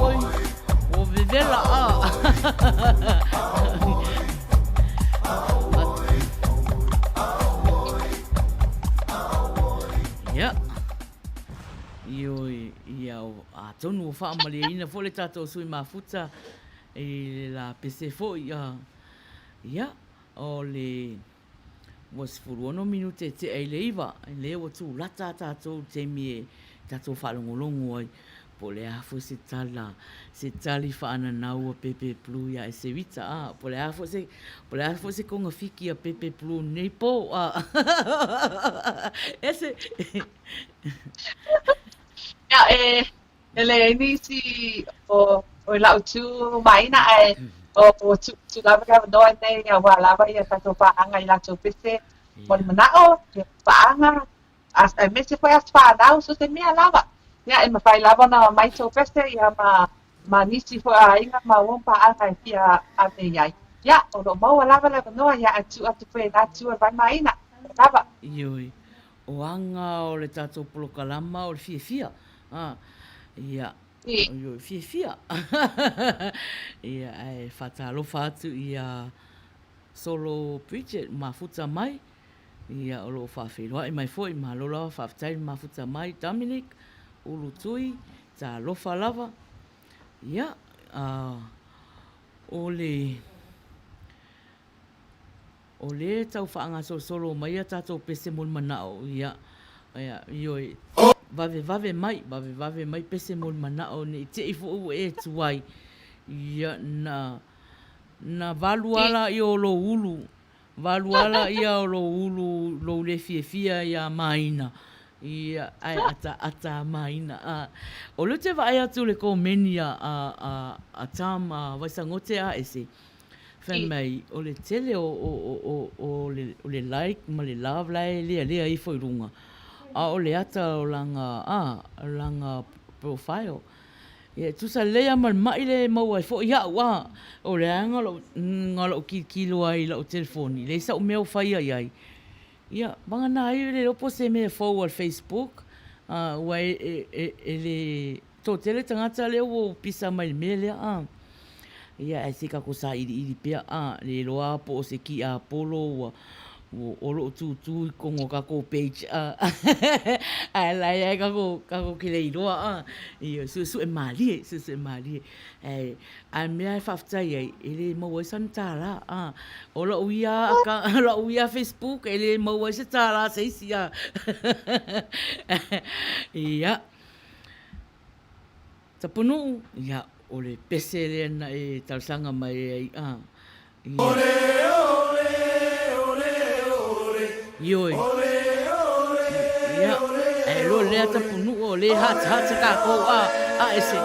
Oi, ua vevela a. Ia. Ioe, ia, atonu ua faamalieina foi le tatou sui mafuta i le la pese foi. Ia, o le ua 16 minute e tea i le iva, lea ua tulata a tatou i le taimi e tatou faalogologo ai po o le a foi se tala, se tali faananau a Pepe Blue ia Eseuita, a, po o le a foi se, po o le a foi se kogafiki a Pepe Blue i lenei po, a. Ese. Ia, e, e leai nisi o, o lau tu maina ae o, o tu, tu lava le avanoa nei aua lava ia tatou paaga i latou pese mo le manao, ia paaga, aemaise foi aso fanau, so se mea lava. Ia, e mafai lava ona aumai tou pese ia ma, ma nisi foi o aiga ma ua paaga e fia ave i ai. Ia, o lo o maua lava le avanoa, ia, ae tuu atu foi e lena itu o le vaimaiga. Lava. Ioe, o aga o le tatou polokalama o le fiafia, a, ia, ioe, fiafia. Ia, ae faatalofa atu ia Solo Bridget mafuta mai, Ia, o lo o faafeiloai mai foi, malo lava, faafetai le mafuta mai, Dominic, Ulu Tui, talofa lava. Ia, a, o le, o lea e tau faagasolosolo mai a tatou pese mo le manao, ia, ia, ioe, vavevave mai, vavevave mai pese mo le manao, ne i te i foi ua e tuai, ia, na, na valu ala i o lou ulu, Valu ala ia o lou ulu lou le fiafia ia Maina. Ia, ae ataata maina. A, o lea ou te vaai atu i le komeni a, a, a, a Tom a Vaisagote a ese, fai mai, o le tele o, o, o, o, o le, o le like ma le love la e lealea ifo i luga, a o le ata o lana, a, lana profile. Ia, e tusa lelei lava ma le maʻi lea e maua ai foi au, a, o le aga lou, na lou tilotilo ai i lau telefoni, leai sau mea o faia i ai. Ia, vagana ai e le iloa po o se mea fou a le Facebook, a, ua e, e, e, e le toatele tagata lea ua ou pisa mai i le mea lea, a. Ia, ae se i tatou sailiili pea, a, le iloa lava po o se tiapolo ua, ua, o lo o tūtū i totonu o tatou page, a. Ae la e ai tatou, tatou te le iloa, a. Ia, suesue malie, suesue malie. Ae, A o le mea e faafetai ai, e le maua ai sana tālā. A, o lau ia, lau ia Facebook, e le maua ai se tālā a se isi. A. Ia. Tapunuu, ia, o le pese lea na e talosaga mai ai. A. Ia. Ioe. Ia, ae loa lea tapunuu o lea e hatahata kākou a, a ese.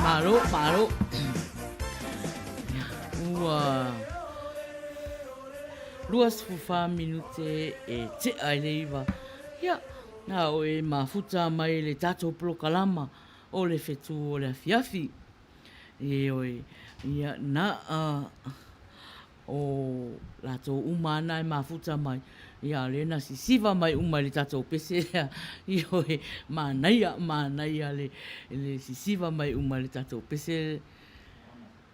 Malo, malo. Ua 24 minute e tea i le iva. Ia, na o e mafuta mai le tatou polokalama o le fetu o le afiafi. E oi, ia, na a o latou uma ana e mafuta mai, ia, lea na sisiva mai uma i le tatou pese lea, ioe, manaia, manaia le, le sisiva mai uma i le tatou pese.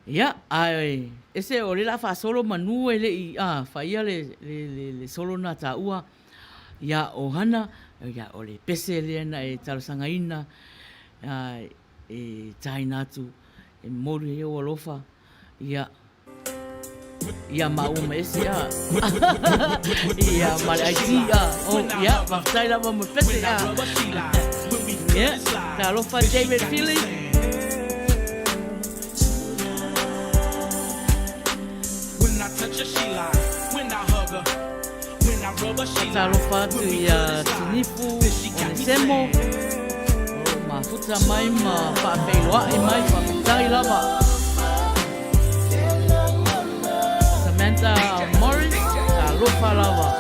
Ia, ae ese o lea o le a faasolo manu e le i, a, faia le, le, le, le solo na taua ia Ohana, ia, o le pese lea na e talosagaina, a, e taina atu, e momoli ai ou alofa, ia, Ia maua ma ese a. Ia ma le IT a. Oh, ia, faafetai lava mo le pese a. Ia, talofa David Philly. Talofa atu ia Tinifu Onesemo. O mafuta mai ma faafeiloai mai, faafetai lava. Samantha Morris, talofa lava.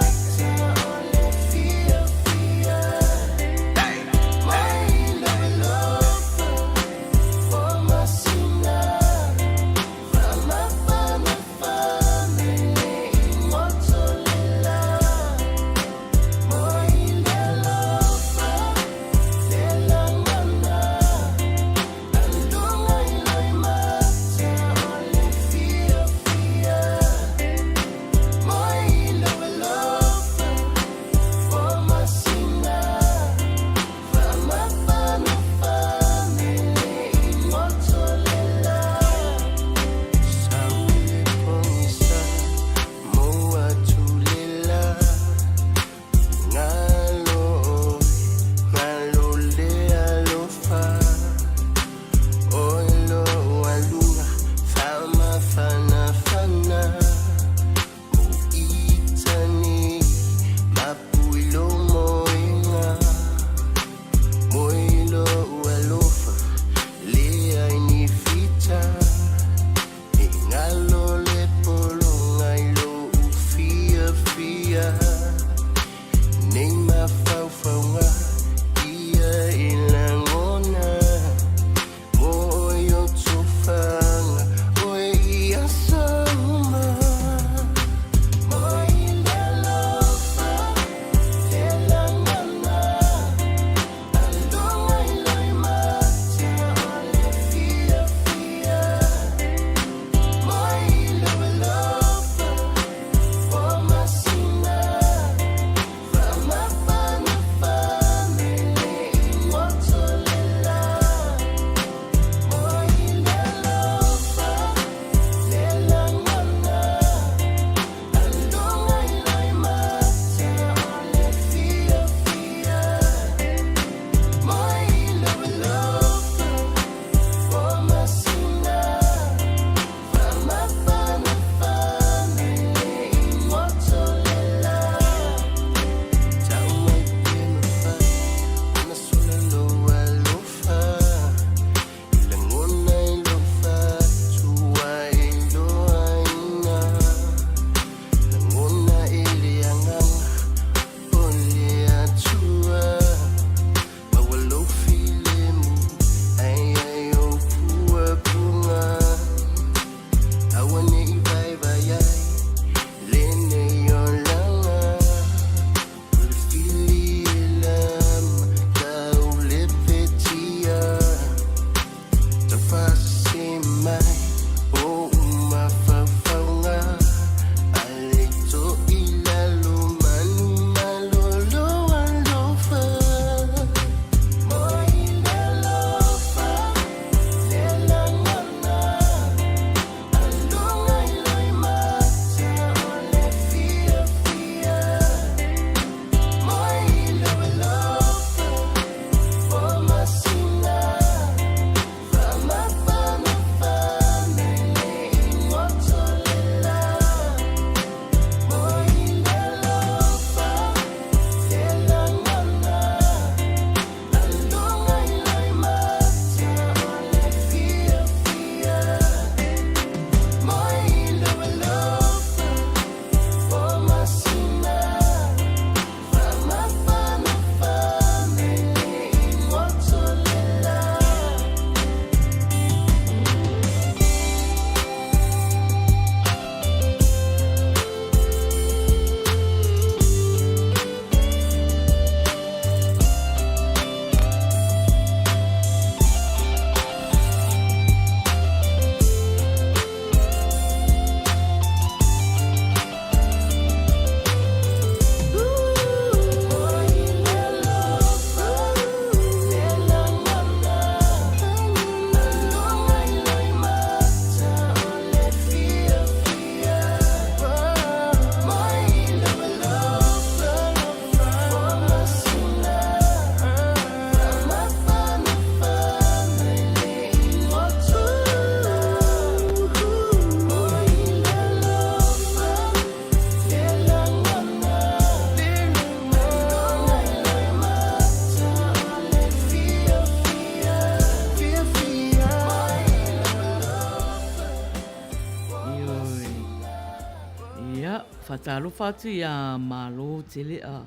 Faatalofa atu iā Malo tele a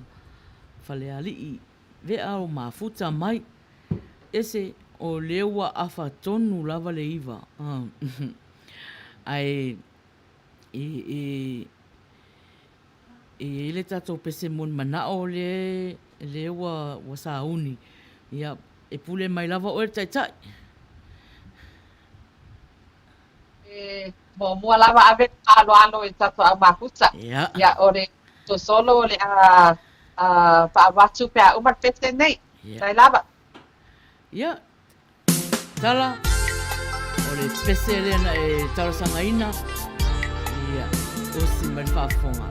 Falealii vea o mafuta mai. Ese, o lea ua afa tonu lava le iva. Ae e, e, e i ai le tatou pese moni manao lea, lea ua, ua sauni. Ia, e pule mai lava oe le taitai. E muamua lava ave le faaaloalo i le tatou au mafuta. Ia. Ia, o le sosolo o le a faaavatu pe a uma le pese nei. Ia. Tai lava. Ia, tala, o le pese lea na e talosagaina, ia, osi mai le faafofoga.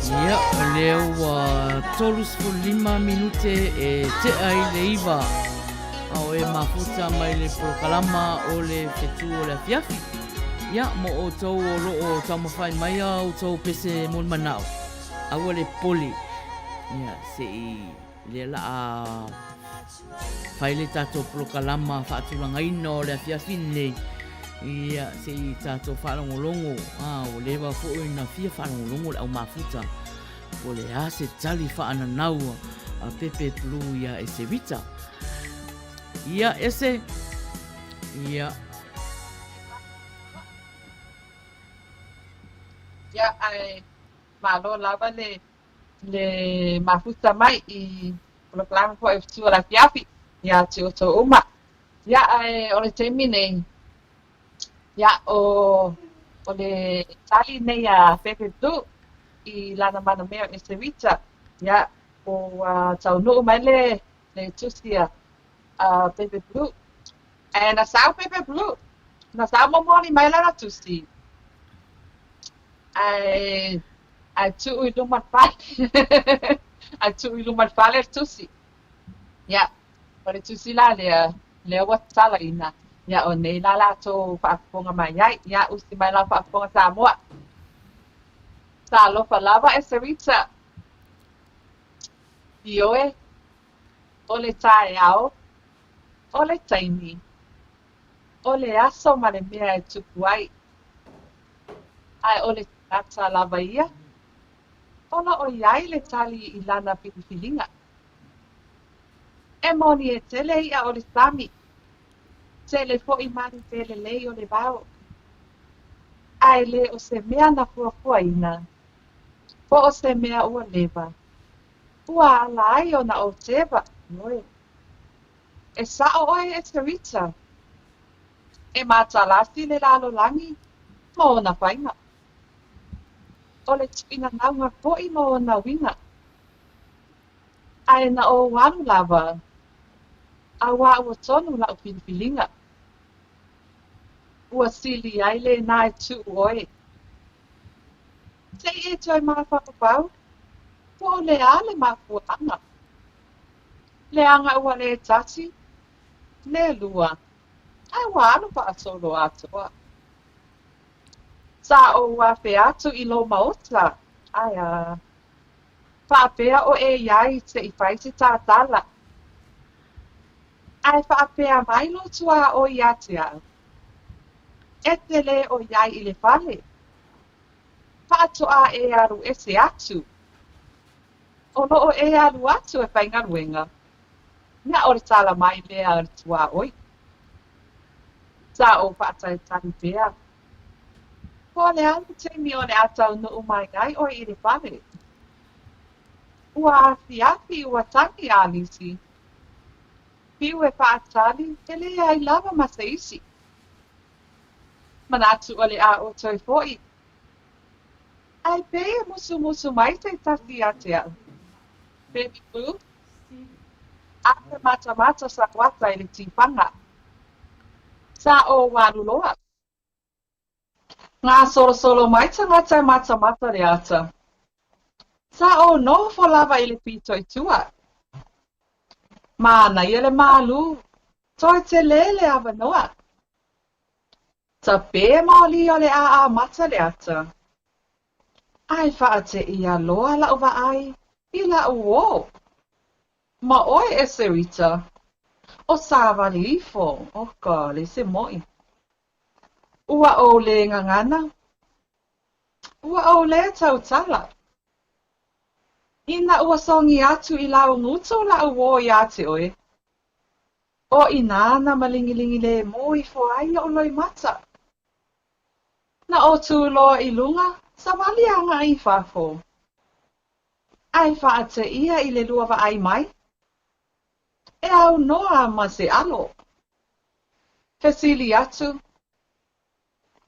Ia, o lea ua 35 minute e tea i le iva a o e mafuta mai le polokalama o le fetu o le afiafi. Ia, mo outou o lo o taumafai mai a outou pese molimanao, aua le pole. Ia, se i lea la a fai le tatou polokalama faatulagaina o le afiafi nei. Ia, se i tatou faalogologo, a, ua leva foi ona fia faalogologo le au mafuta, po o le a se tali faananau a Pepe Blue ia Esevita. Ia, Ese, ia. Ia, ae malo lava le le mafuta mai i polokalame foi o Fetu o le Afiafi ia te outou uma. Ia, ae o le taimi nei, ia, o, o le tali nei a Pepe Blue i lana manamea o Esewita, ia, ua taunuu mai le, le tusi a, a Pepe Blue. Ae na sau Pepe Blue, na sau momoli mai lana tusi. Ae, ae tuu i luma le fale. Ae tuu i luma le fale le tusi. Ia, o le tusi la lea, lea ua tatalaina, ia o nei la latou faafofoga mai ai. Ia, usi mai lau faafofoga Samoa. Talofa lava e Sarita. Ioe, o le taeao, o le taimi, o le aso ma le mea e tupu ai. Ae o le tagata lava ia, o lo o i ai le tali i lana filifiliga. E moni e tele iʻa o le sami, tele foi manu felelei o le vao, ae le o se mea na fuafuaina, po o se mea ua leva, ua ala ai ona ou teva, ioe. E saʻo ʻoe e Sarita, e matalasi le lalolagi ma ona faiga. O le tuinanauga foi ma ona uiga. Ae na ou alu lava, auā ua tonu laʻu filifiliga. Ua sili ai lēnā e tuʻu ʻoe. Se i e toe mafaufau, po o le a le mafuaaga? Leaga ua le tasi, le lua, ae ua alu faasolo atoa. Sa ou afe atu i lou maota, ae a? Faapea o e i ai se i fai se tātala. Ae faapea mai lou tuaoi ia te au, E te lē o i ai i le fale, faatoa e alu ese atu. O lo o e alu atu e faigaluega, ia o le tala mai lea a le tuaoi. Sa ou faatalitali pea. Po o le a le taimi o le a taunuu mai ai ʻoe i le fale? Ua afiafi ua tagi alisi. Fiu e faatali e leai lava ma se isi. Manatu o le a ou toe foʻi. Ae pei e musumusu mai se tasi ia te au. Baby Blue, Afe matamata sau ata i le tifaga. Sa ou alu loa. Gasolosolo mai tagata e matamata le ata. Sa ou nofo lava i le pito i tua. Manaia le malū, toe tele le avanoa. Tape maoli o le a amata le ata. Ae faateia loa laʻu vaai i laʻu uō. Ma ʻoe e Serita, o sāwali ifo, oh God, e se moʻi. Ua ou lē gagana, ua ou lē tautala. Ina ua sogi atu i lau guto laʻu uō iā te ʻoe, ʻo inā na malingilingī lēmū ifo ai oʻu loimata. Na ou tū loa i luga, sawali agaʻi i fafo. Ae faateia i le lua vaai mai, e aunoa ma se alo. Fesili atu,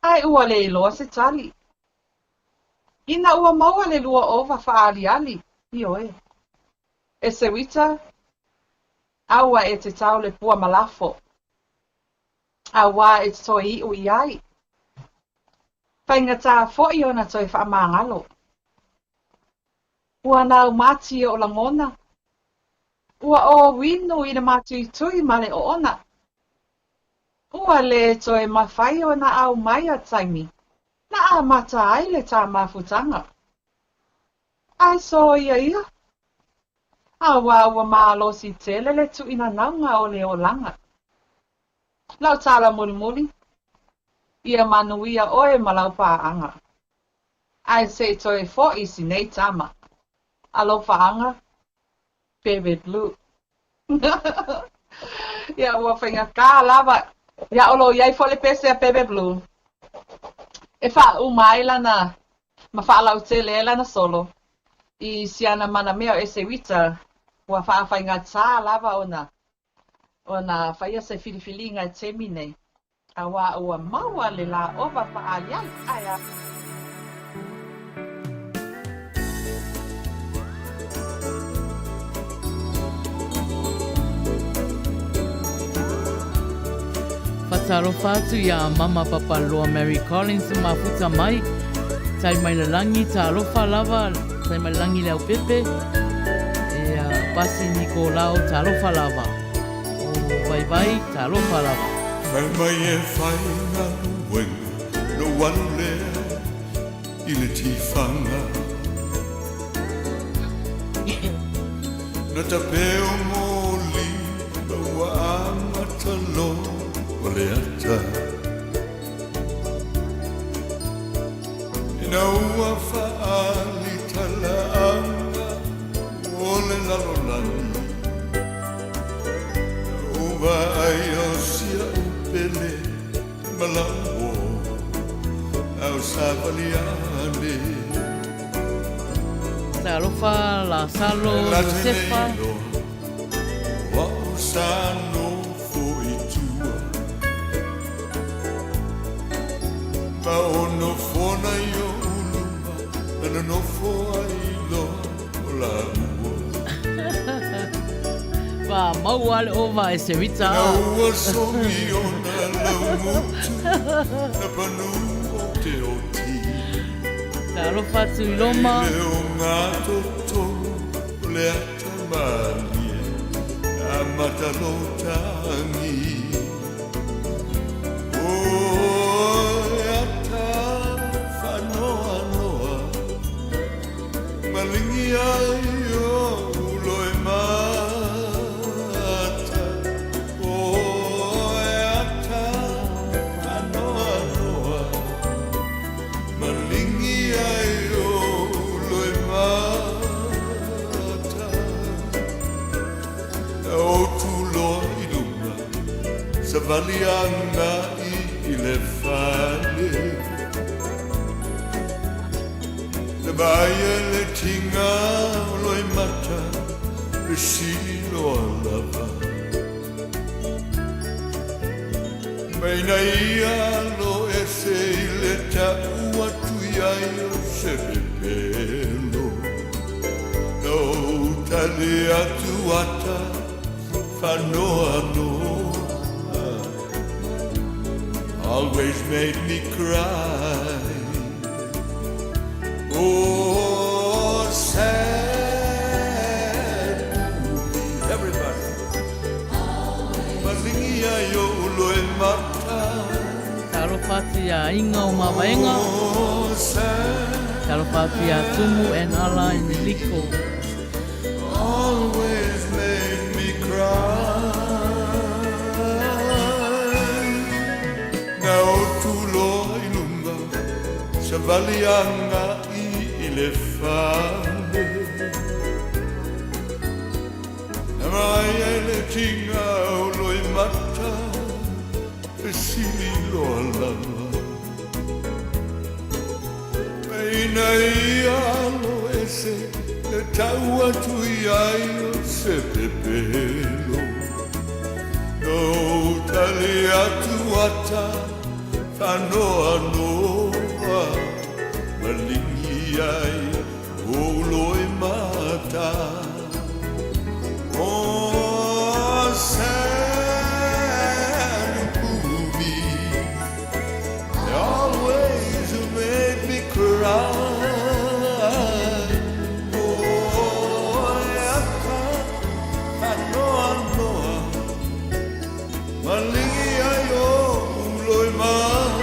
ae ua le iloa se tali. Ina ua maua le lua ova faaaliali, ioe. E Sewita, aua e te tau le pua malafo. Auā e te toe iʻu i ai. Faigata foʻi ona toe faamagalo. Ua nau mati oʻu lagona. Ua ʻō inu i le mātuitui ma le oona. Ua lē toe mafai ona au mai a taimi na amata ai le tā mafutaga. Ae soia ia. Auā ua malosi tele le tuinanauga o le olaga. Lau tala mulimuli. Ia manuia oe ma lau paaga. Ae se i toe foʻi si nei tama. Alofaaga, Bebe Blue. Ia ua faigata lava. Ia o lo o i ai foi le pese a Bebe Blue e faauma ai lana ma faalautele ai lana solo i si ana manamea o Eseuita ua faafaigata lava ona ona faia se filifiliga i taimi nei. Auā ua maua le lā ova faaaliali, ae a. Whatalofa atu i a Mama Papaloa Mary Collins mafuta mai, tai mai le lagi, talofa lava, tai mai le lagi le aupepe, e a Pasi Nikolao, talofa lava. O Vaivai, talofa lava. Fai mai e fai galuega lou alu lea i le tifaga Na tapeo moli ma ua amata loa le ata Ina ua faaali talaaga o le lalolagi Na ou vaai o si a'u pele ma la'u uō A o savali ane. Talofa Lasalo E late nei Josefa. loa o a'u sa nofo i tua Ma o nofona i o'u luma Na nonofo ai loa o lāua. Fa maua le ova e se vita. Ina ua sogi ona lau gutu Na panu o te oti. Talofa atu i Roma. Mai le ogatotonu o le ata malie Amata lo tagi. O e ata faanoanoa Malingi ai ou loimata O e ata faanoanoa Malingi ai ou loimata Na ou tuloa i luga Savali agai i le fale Na vaaia le tiga o Loimata Fesili loa lava Ma ina ia alo ese i le tau atu ia ia o se pepelo Na ou tali atu ata faanoanoa Always made me cry Oh sad movie Everybody Malingi ai ou loimata Talofa atu i a Inga o Mavaega. Oh sad Talofa atu i a Tumu and Ala and Liko. Always made me cry Na ou tuloa i luga Savali agai i le fale Na vaai ai le tiga o Loimata Fesili loa lava Ina ia alo ese le tau atu ia ia o se pepelo Na ou tali atu ata faanoanoa Malingi ai ou loimata Oh sad movie They always made me cry Oh e ata faanoanoa Malingi ai ou loimata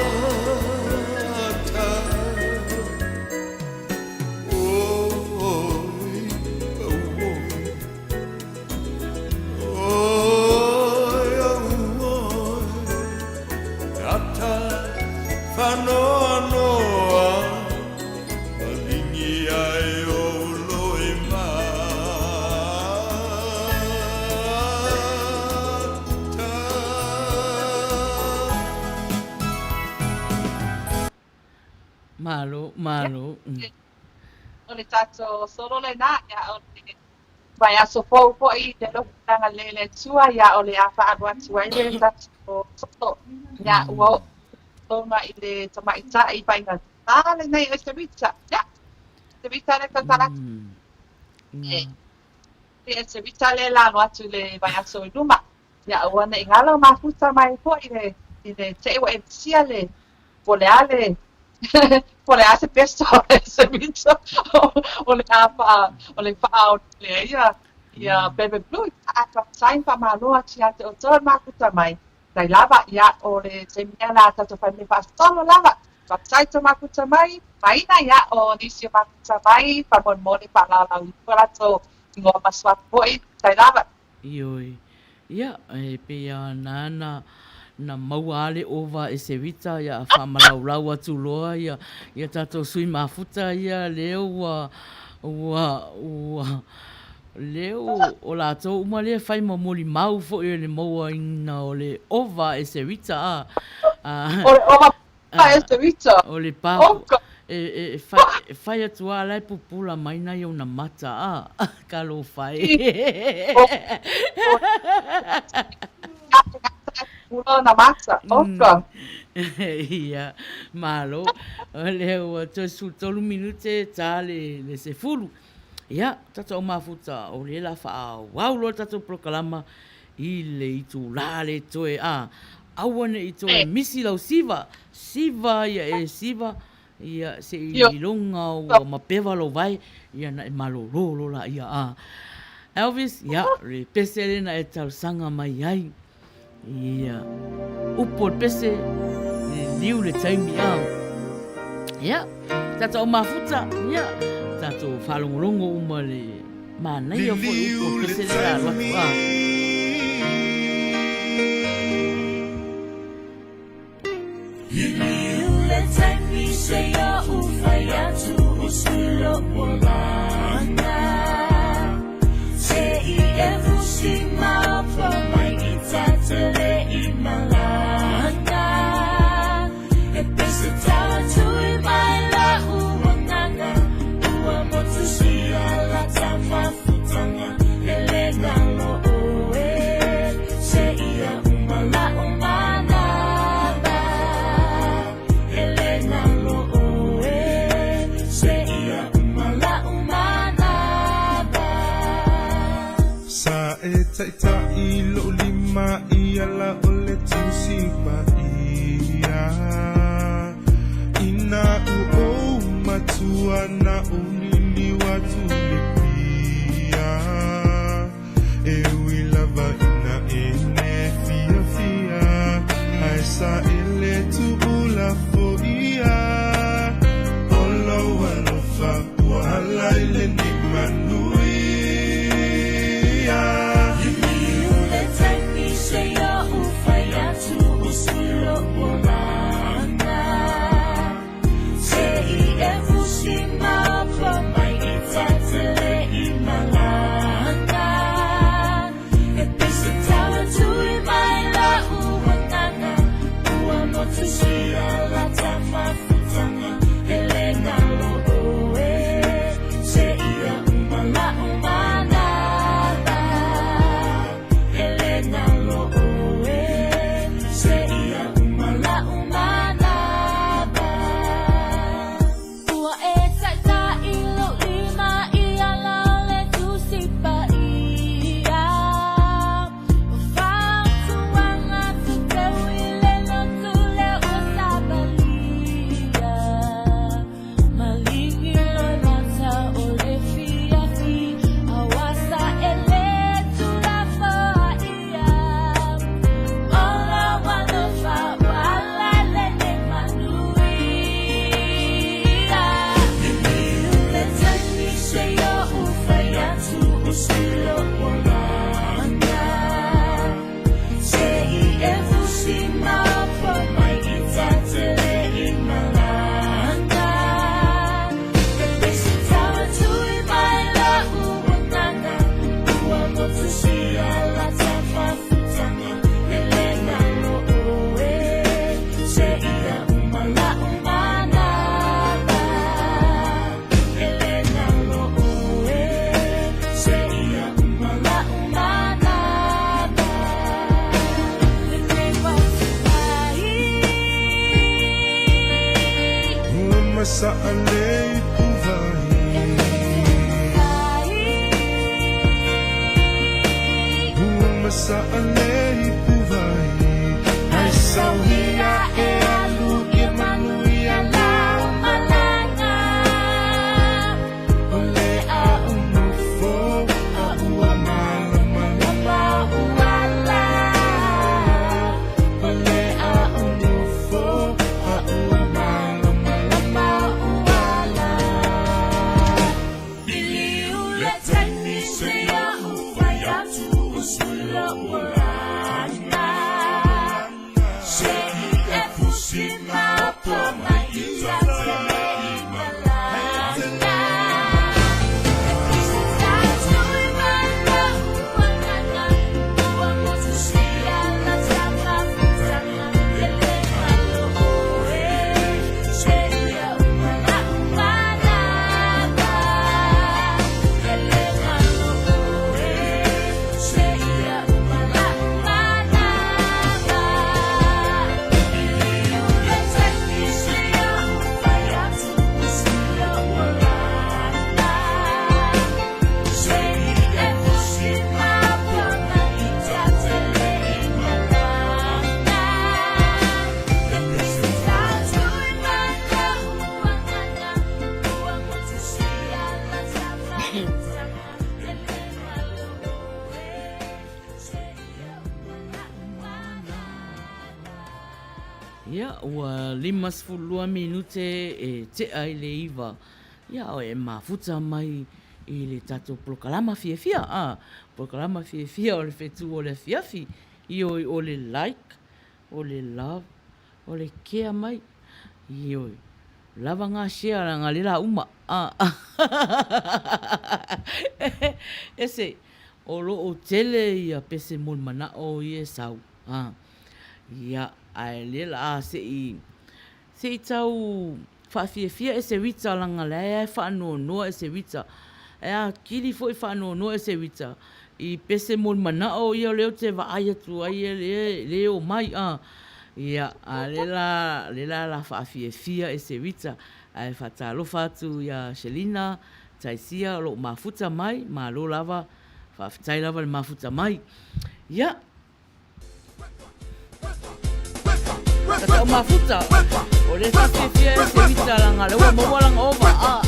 Oi, oi, oi, oi, ata. Malo, malo. Ia, o le tatou solo lena, ia, o le vaiaso fou foi i le alofa agalelei o le Atua, ia, o le a faaalu atu ai le tatou solo. Ia, ua oo tona i le tamaitai faigata lenei o Esevita. Ia, Esevita le tautala atu. E, Esevita le la alo atu i le vaiaso i luma. Ia, aua ne i galo mafuta mai foi i le, i le te i ua e misia le, po o le a le, po o le a se pesa o le Esevita o le a faa, o le faaole ai ia, ia Bebe Blue. Ae faafetai ma faamalo atu ia te outou e mafuta mai. Tai lava, ia, o le taimi lea la tatou fai mea faasolo lava. Faafetai to mafuta mai, maina, ia, o nisi o mafuta mai, faamolemole faalaolao ifo latou ingoa ma suafa foi. Tai lava. Ioe. Ia, e pei lava na na na maua a le ova e Sewita ia a faamalaulau atu loa ia ia tatou sui mafuta ia lea ua ua ua lea o latou uma lea fai ma molimau foi o le mauaina o le ova e Sewita a a O le ova e Sewita. O le pa e e fai e fai atu a la e pupula mai nai ona mata a talofa e. Pupula ona mata oka. Ia, malo. O lea ua toe 13 minute ta le le 10. Ia, tatou mafuta, o lea la faaauau loa le tatou polokalama i le itulā le toe a aua ne i toe misi lau siva, siva ia e siva, ia se i iloga ua mapeva lou vae, ia na e malolo loa laia a. Elvis, ia, le pese lea na e talosaga mai ai. Ia, upu o le pese, liliu le taimi a. Ia, tatou mafuta, ia, tatou faalogologo uma le manaia foi upu o le pese lea alu atu a. Liliu le taimi seia ou fai atu o si lou olaga Se i e fusi maopo mai i ta te le i malaga E pese tau atu i mai la ua agaga Ua motu sia la ta mafutaga E le galo oe Seia uma la'u manava E le galo oe Seia uma la'u manava. Sa e taita'i lo'u lima i ala o le Tusi Paia Ina ua ou matua na ou liliu atu le pia E ui lava ina e le fiafia Ae saele tuulafoia O lou alofa ua ala i lenei manuia. Liliu le taimi seia ou fai atu o si lou olaga Se i e fusi maopo mai i ta te le i malaga E pese tau atu i mai la'u agaga Ua motu sia la ta mafutaga E le galo oe Seia uma la'u manava E le galo oe Seia uma la'u manava Ua e taita'i lou lima i ala o le Tusi Paia O fautuaga tuteu i le lotu lea ua savalia Maligi loa mata o le fiafi A ua saele tulafoaia. Ia, ua 52 minute e tea i le 9. Ia, e mafuta mai i le tatou polokalama fiafia, a, polokalama fiafia o le fetu o le afiafi. Ioe, o le like, o le love, o le kea mai. Ioe, lava ngā share leaga le la uma. A, ese, o loo tele ia pese mo le manao ia e sau. A, ia, ae lea la a se i, se i tau faafiafia e se Rita leaga la e faanoanoa e se Rita. E atili foi faanoanoa e se Rita i pese mo le manao ia lea ou te vaai atu ai e le, le o mai a. Ia, a le la, le la la faafiafia e se Rita. Ae faatalofa atu ia Shelina, Taisia o loo mafuta mai, malo lava, faafetai lava le mafuta mai. Ia, Ka mafuta. O le fiafia e se Rita langa le ua maua langa ova. Ah.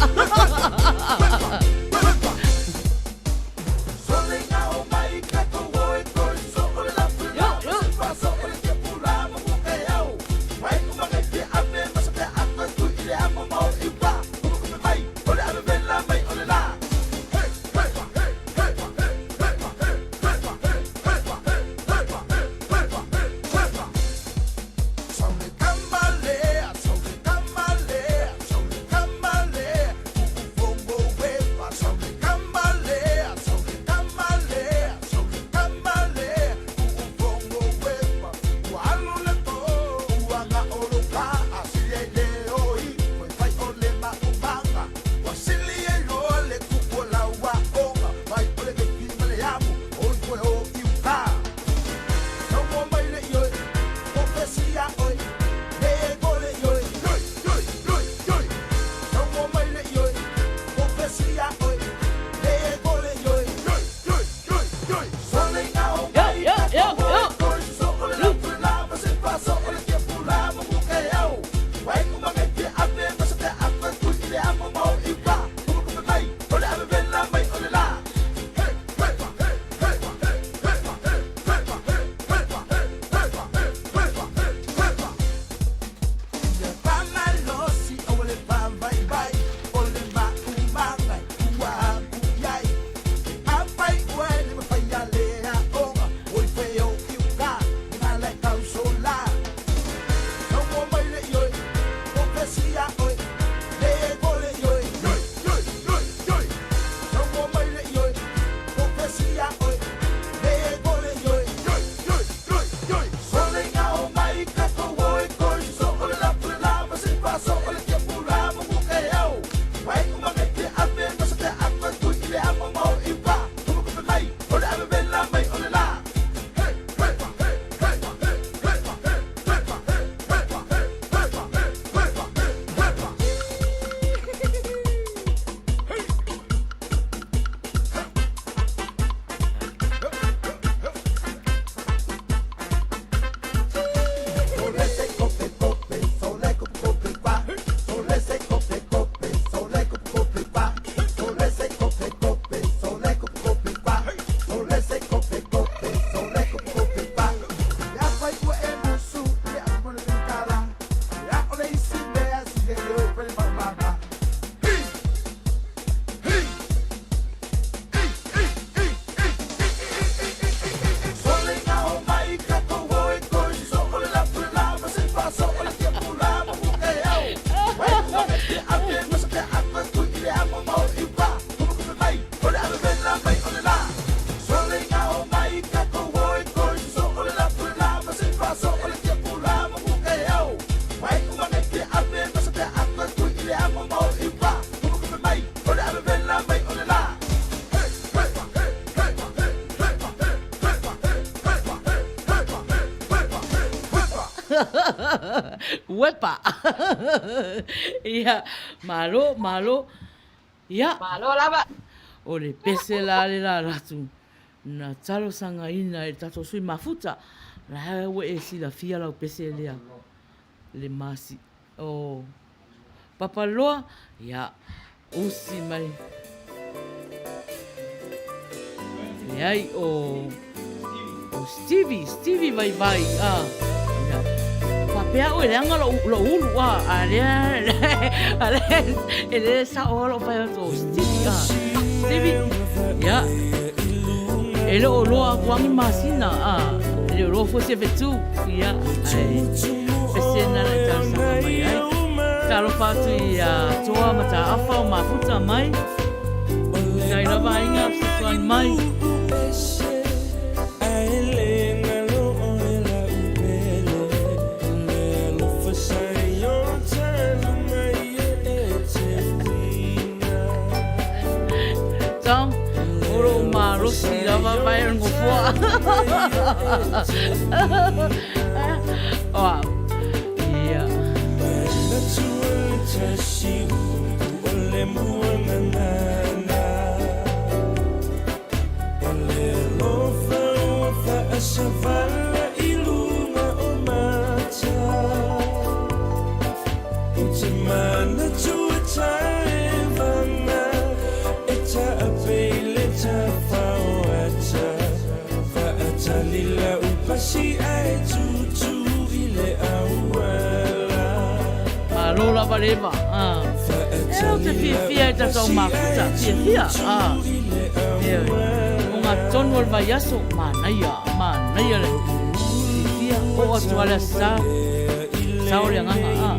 Uepa. Ia, malo, malo. Ia. Malo lava. O le pese la le la latu na talosagaina e le tatou sui mafuta. La ua e silafia lau pese lea. Le masi. O Papaloa, ia, usi mai. Leai, o, o Stevie, Stevie Vaivai, a. Ia. Faapea oe leaga lou, lou ulu, a, a lea, a lea, e le sao lou fai atu o Stevie, a. Stevie, ia. E le o loa atu agi masina, a. E le o loa foi se fetu, ia, ae. Pese na le talosaga mai ai. Talofa atu i a Toa ma Taafa o Mafuta mai. Tai lava aiga fesoasoani mai. Tom, o lou malosi lava vai o le nofoa. Wow. Ia. Malo lava le va. Ah. E ou te fiafia i tatou mafuta. Fiafia. Ah. Ioe. O ngā tonu o le vaiaso, manaia, manaia le fiafia. Oo atu lava le Aso Sa. Sao le agaga. Ah.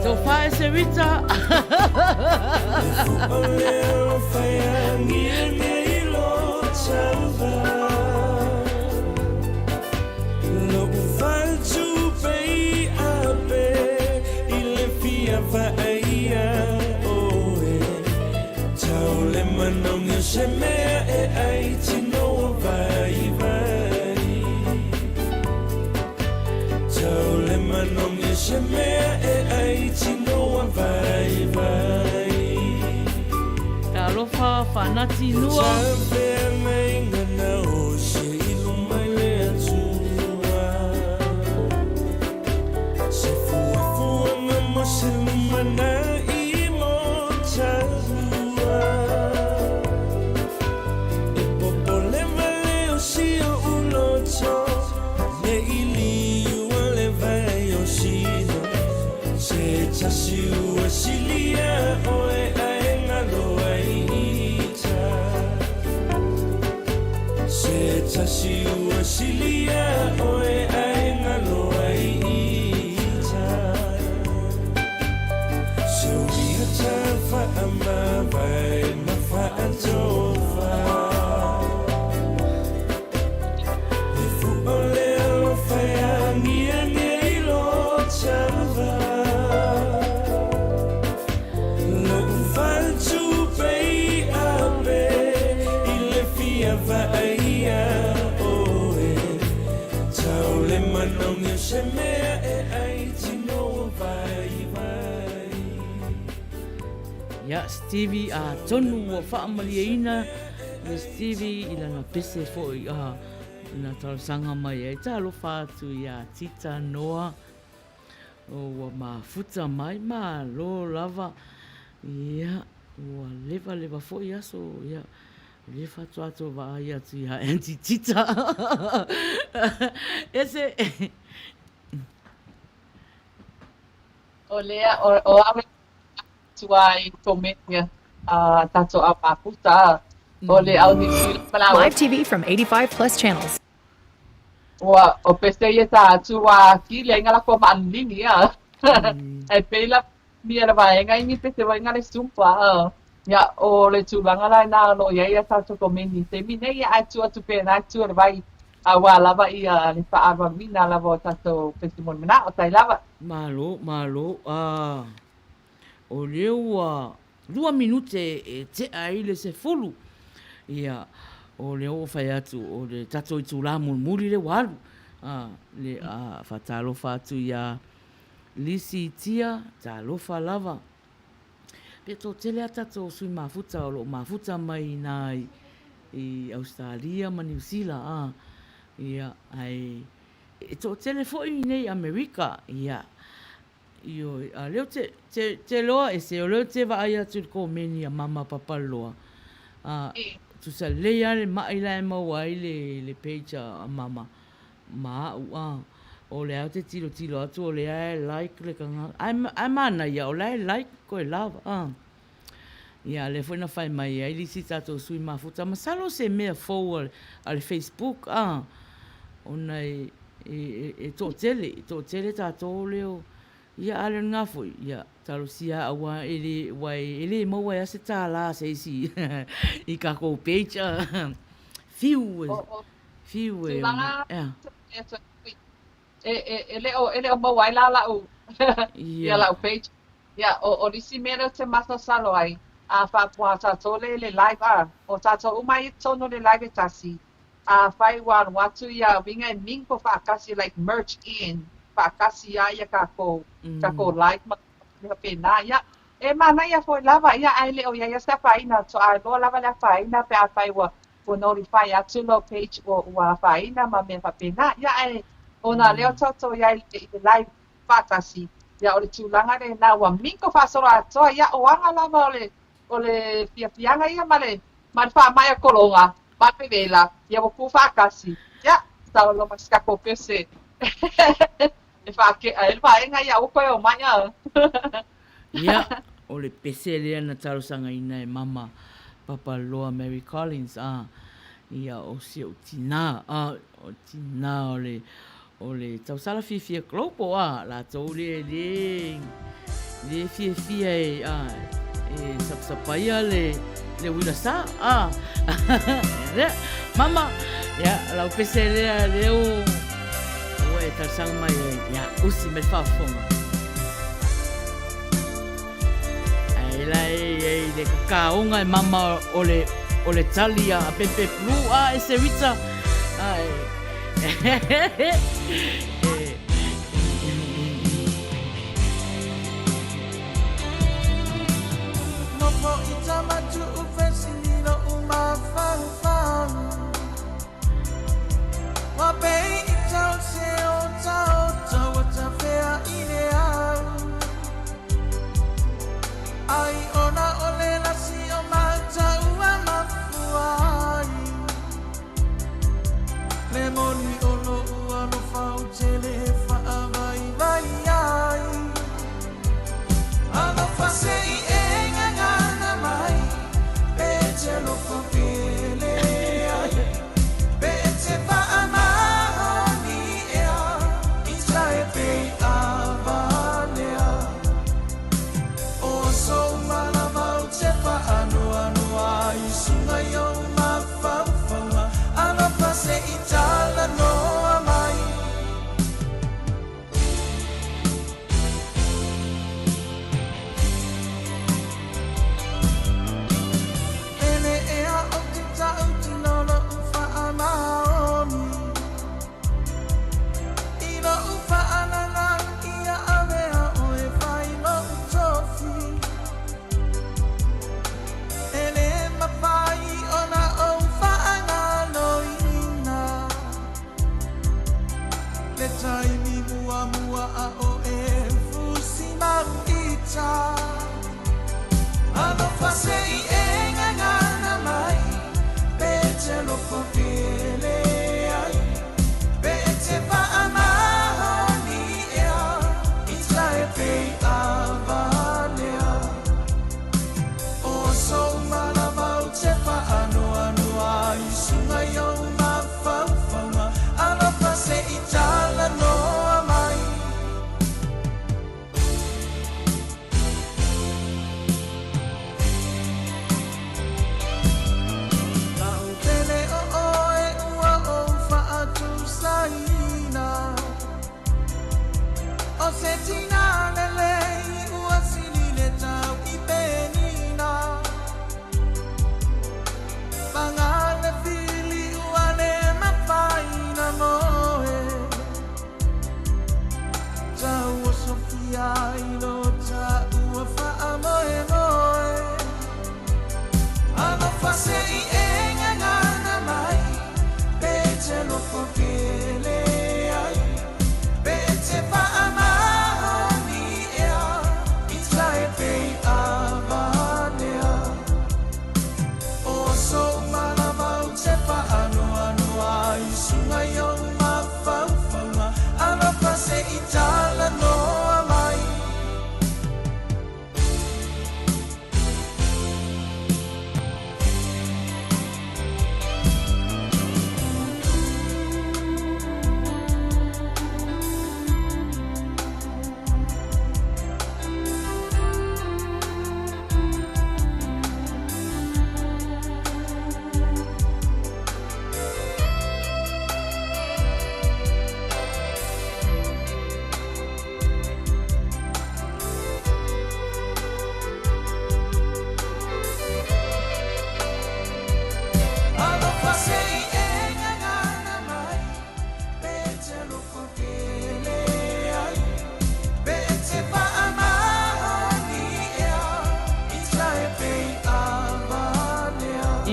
Tofa e se Rita. Talofa Fanati Nua. Ia, Stevie, atonu ua faamalieina le Stevie i lana pese foi a na talosaga mai ai. Talofa atu ia Tita Noa, ua mafuta mai, malo lava. Ia, ua levaleva foi aso, ia, o lea faatoa toe vaai atu ia Aunty Tita. Ese. O lea, o, o au e atu a i komeni a tatou au mafuta o le au Niu Sila ma la Live TV from 85 plus channels. Ua o pese ia ta atu a kili ai ngala ko maalini a. Ai pei la mia la vaega i ni pese wa inga le sumpa a. Ia o le tulaga la na lo ia ia tatou komeni taimi nei ia ae tuu atu pea na tua le vai aua lava ia le faaalualuina lava o tatou pese mo le manao tai lava. Malo, malo, a o lea ua lua minute e tea ai le 10, ia, o lea ua fai atu o le tatou itulā mulimuli lea ua alu, a, le a faatalofa atu iā Lisi Tia, talofa lava. Pe toatele a tatou sui mafuta o lo o mafuta mai i nā i Ausetalia ma Niu Sila, a, ia, ae e toatele foi i nei Amerika, ia, ioe, a lea ou te, te, te loa ese, o lea ou te vaai atu i le komeni a Mama Papaliloa, a, tusa lelei lava le maʻi la e maua ai le, le page a Mama ma aʻu, a, o lea ou te tilotilo atu o lea e like le tagata, ae, ae manaia o la e like koe lava, a. Ia, lea foi na fai mai ai le isi tatou sui mafuta, masalo o se mea fou a, a le Facebook, a, ona e, e, e, e toatele, e toatele tatou lea o, ia, a le o lena foi, ia, talosia aua e le, ua e, e le maua ai lava se tālā a se isi i kākou page, a, fiu e. O, o Fiu e tulaga ea. E, e, e le o, e le o maua ai la la'u, ia la'u page. Ia, o, o le isi mea lea ou te masalosalo ai, a faapea tatou le, le live a, o tatou uma i totonu o le live e tasi, afai ua alu atu ia uiga e mingle faatasi, like merge in faatasi a ia kākou, kākou live ma mea faapena, ia, e manaia foi lava, ia, ae le o i ai lava se afaina, toa loa lava le afaina pe afai ua ua notify atu lou page ua ua afaina ma mea faapena. Ia ae ona lea o tatou i ai i le live faatasi, ia o le tulaga lena ua mingle faasolo atoa, ia o aga lava o le o le fiafiaga ia ma le ma le faamai o kologa ma le vevela, ia ua kū faatasi. Ia, talo ma si tatou pese e faake'a ai le vaega ia aua koe omai a. Ia, o le pese lea na talosagaina e Mama Papaloa Mary Collins, a, ia, o si ou tinā, a, o tinā o le, o le tausala fiafia global, a, latou le, le, le fiafia e, a, e sapasapaia le, le uila sa, a, ia lea, Mama, ia, lau pese lea, lea ua, ua e talosaga mai ai, ia, usi mai le faafofoga. Ae la e i ai le kakaoga e mama o le, o le tali a Pepe Blue, a e se Rita, a e, e,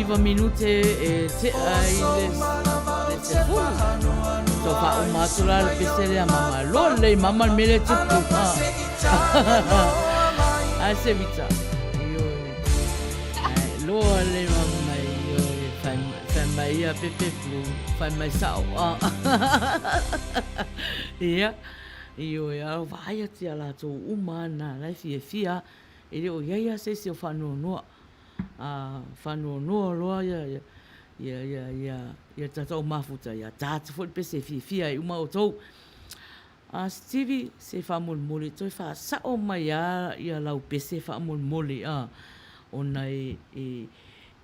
9 minute e tea i le 10. Tau faauma atu la le pese lea mama. Loa lelei mama le mea lea e tupu. Ae se vita. Ioe. Loa lelei mama ioe. Fai mai ia Pepe Blue. Fai mai sao. Ia. Ioe, a vaai atu iā latou uma ana la e fiafia e le o i ai lava se isi o faanoanoa. A faanoanoa loa ia ia ia ia ia tatou mafuta, ia ta atu foi le pese e fiafia ai uma outou. A Stevie, se faamolemole toe faasao mai lava ia lau pese faamolemole a, ona e e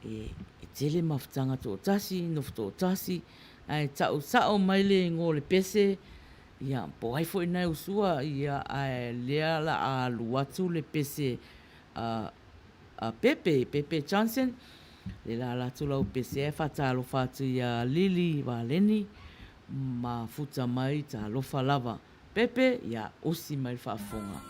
e e tele mafutaga toatasi, nofo toatasi, ae tau sao mai le igoa o le pese, Ia, po o ai foi na e usua, ia, ae lea la a alu atu le pese a, a Pepe, Pepe Johnson, le la ala atu lau pese ae faatalofa atu ia Lily Valeni, mafuta mai talofa lava. Pepe, ia, usi mai le faafofoga.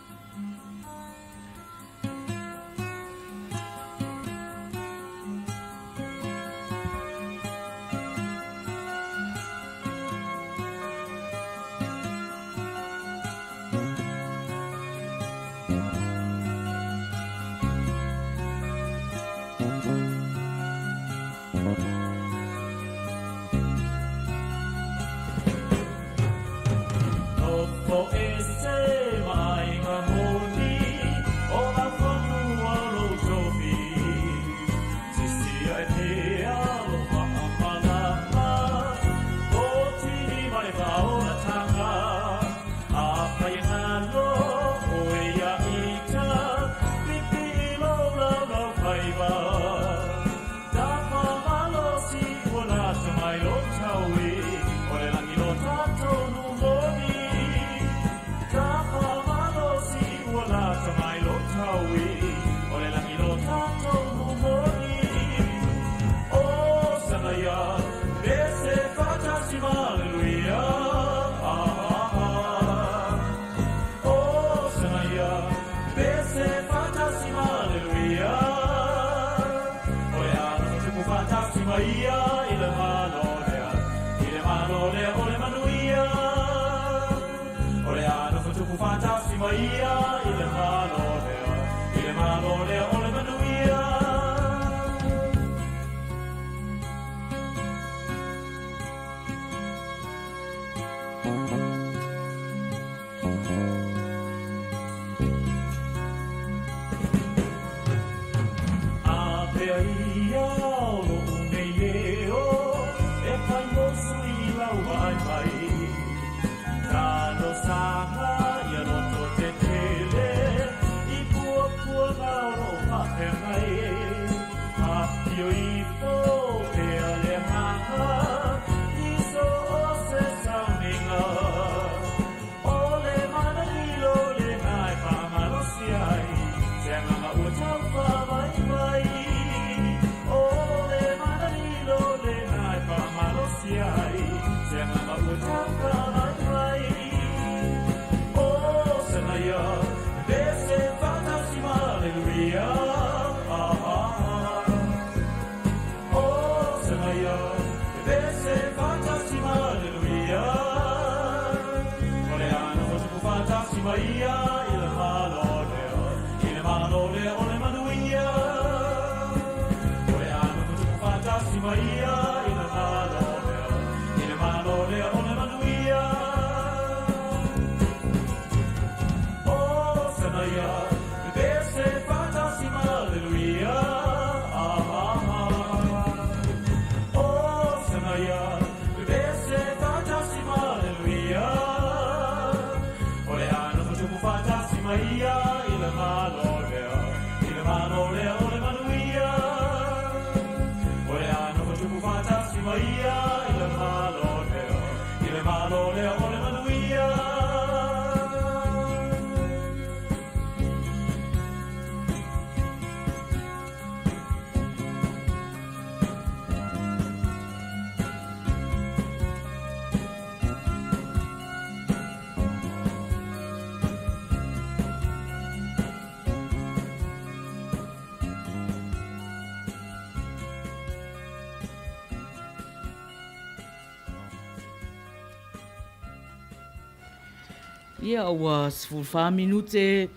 Ia, ua 14 minute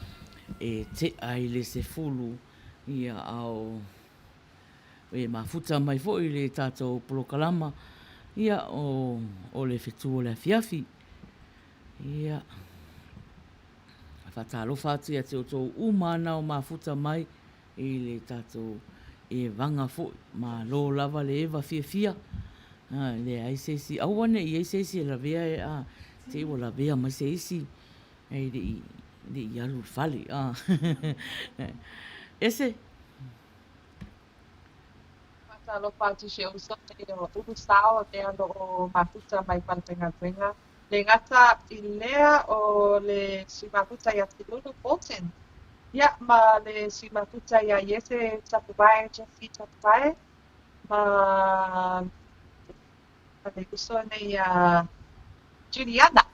e tea i le 10, ia, a o e mafuta mai foi le tatou polokalama, ia, o, o le fetu o le afiafi. Ia, faatalofa atu ia te outou uma ana o mafuta mai i le tatou evaga foi. Malo lava le eva fiafia. E leai se isi, aua ne i i ai se isi e lavea e, a, te i ua lavea mai se isi e le i, le i alu i le fale. A. Ese. Faatalofa atu i si ou uso nei o Ulu Sao lea o lo o mafuta mai Falefaigaluega. Le gata i lea o le sui mafuta ia Tilulu Bolton. Ia, ma le sui mafuta ia Iese Tapuvae, Jesse Tapuvae, ma le uso nei ia Juliana,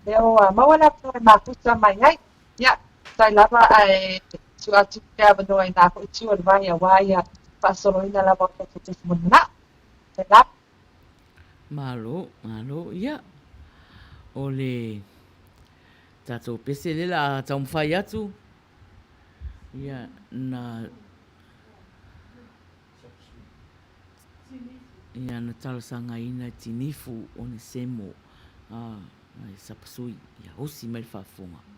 lea ua maua le avanoa e mafuta mai ai. Ia, faafetai lava ae tuu atu le avanoa i nā foi itu o le vai aua ia faasoloina lava o tatou pese molimanaʻo. Faafetai lava. Malo, malo, ia, o le tatou pese lea la a taumafai atu, ia, na, ia, na talosagaina e Tinifu Onesemo, a, e Sapasui, ia osi mai le faafofoga.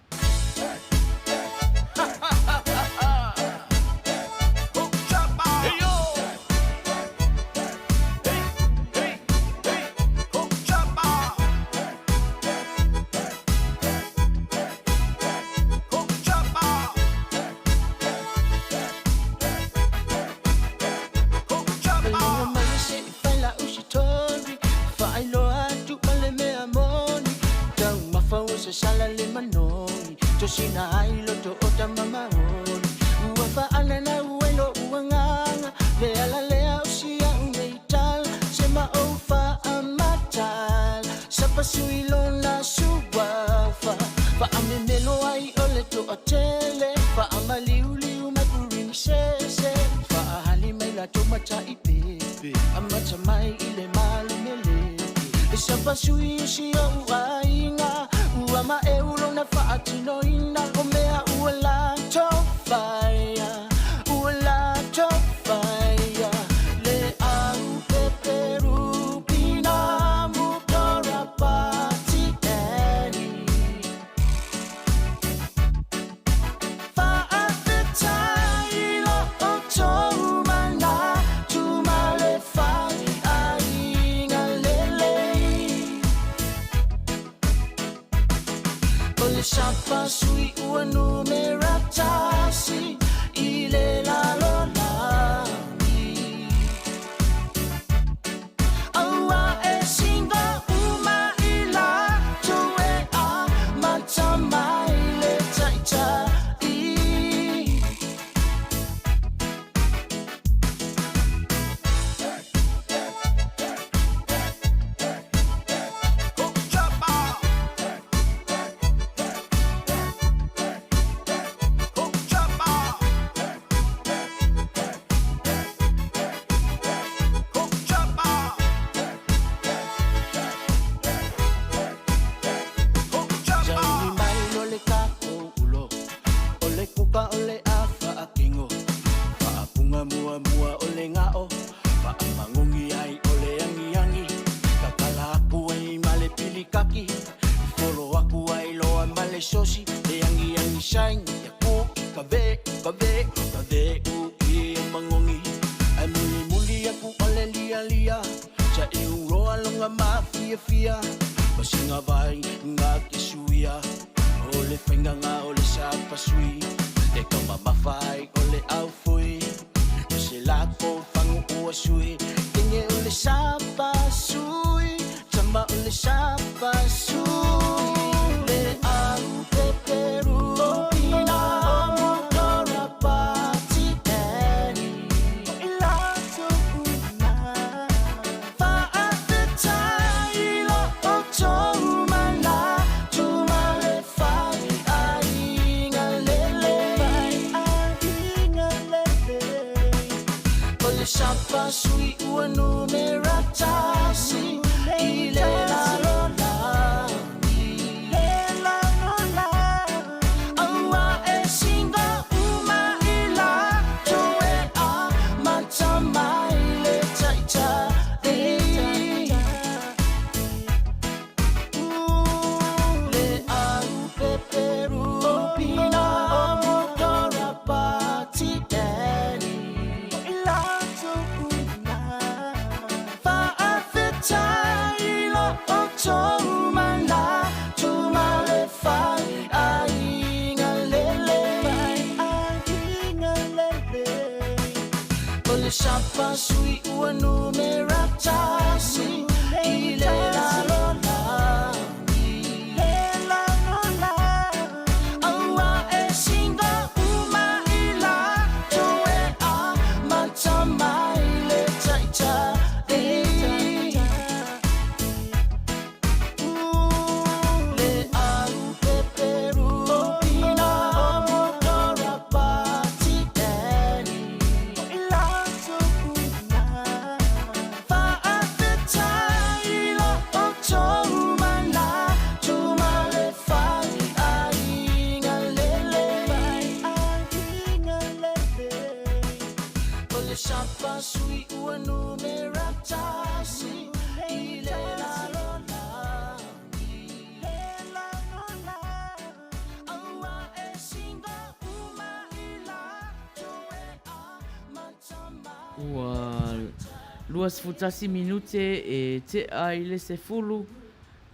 Ua 21 minute e tea i le sefulu,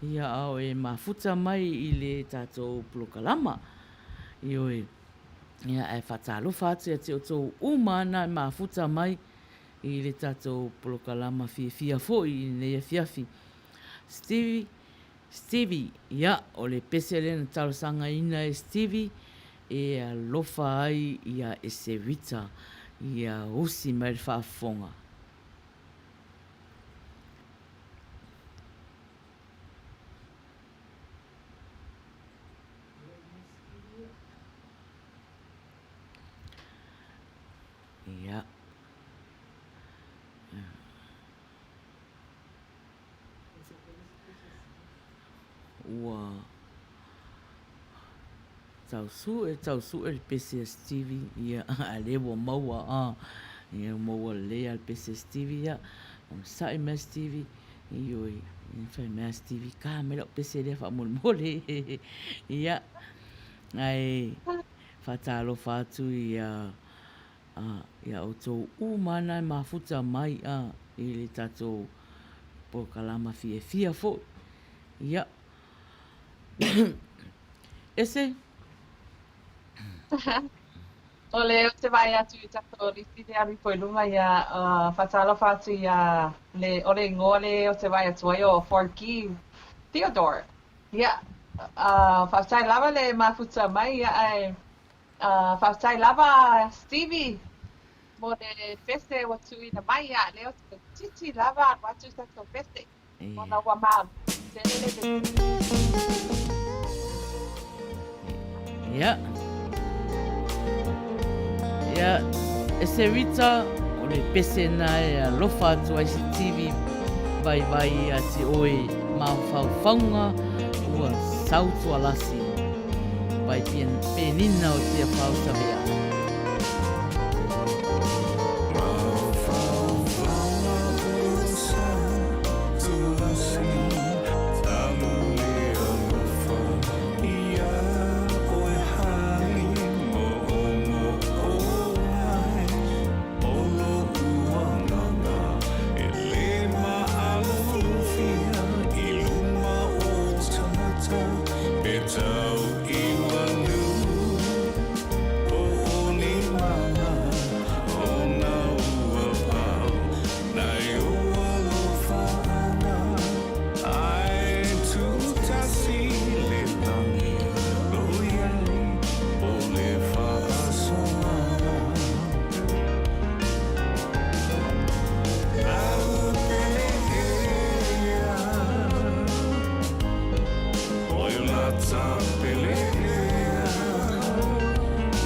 ia a o e mafuta mai i le tatou polokalama. Ioe, ia ae faatalofa atu ia te outou uma na e mafuta mai i le tatou polokalama fiafia foi i lenei afiafi. Stevie, Stevie, ia, o le pese lea na talosagaina e Stevie e alofa ai ia Esewita, ia usi mai le faafofoga. Ia. Ua tausu'e tausu'e le pese a Stevie ia a lea ua maua a ia ua maua lelei a le pese a Stevie ia onosai mai Stevie ioe fai mai a Stevie ka mai lau pese lea faamolemole ia ae faatalofa atu ia A ia outou uma ana e mafuta mai a i le tatou polokalama fiafia foi. Ia. Ese. O le ou te vaai atu i tatou lisi lea alu ifo i luma ia faatalofa atu ia le o le igoa le ou te vaai atu ai o Forgive Theodore. Ia, faafetai lava le mafuta mai ia ae Faafetai lava Stevie mo le pese ua tuuina mai ia lea ou te titi lava alu atu i tatou pese ona ua malu tele le Ia. Ia, e se Rita, o le pese na e alofa atu ai Sitivi vaivai ia te oe mafaufauga ua sautualasi. Pai penina o Tiafau Savea.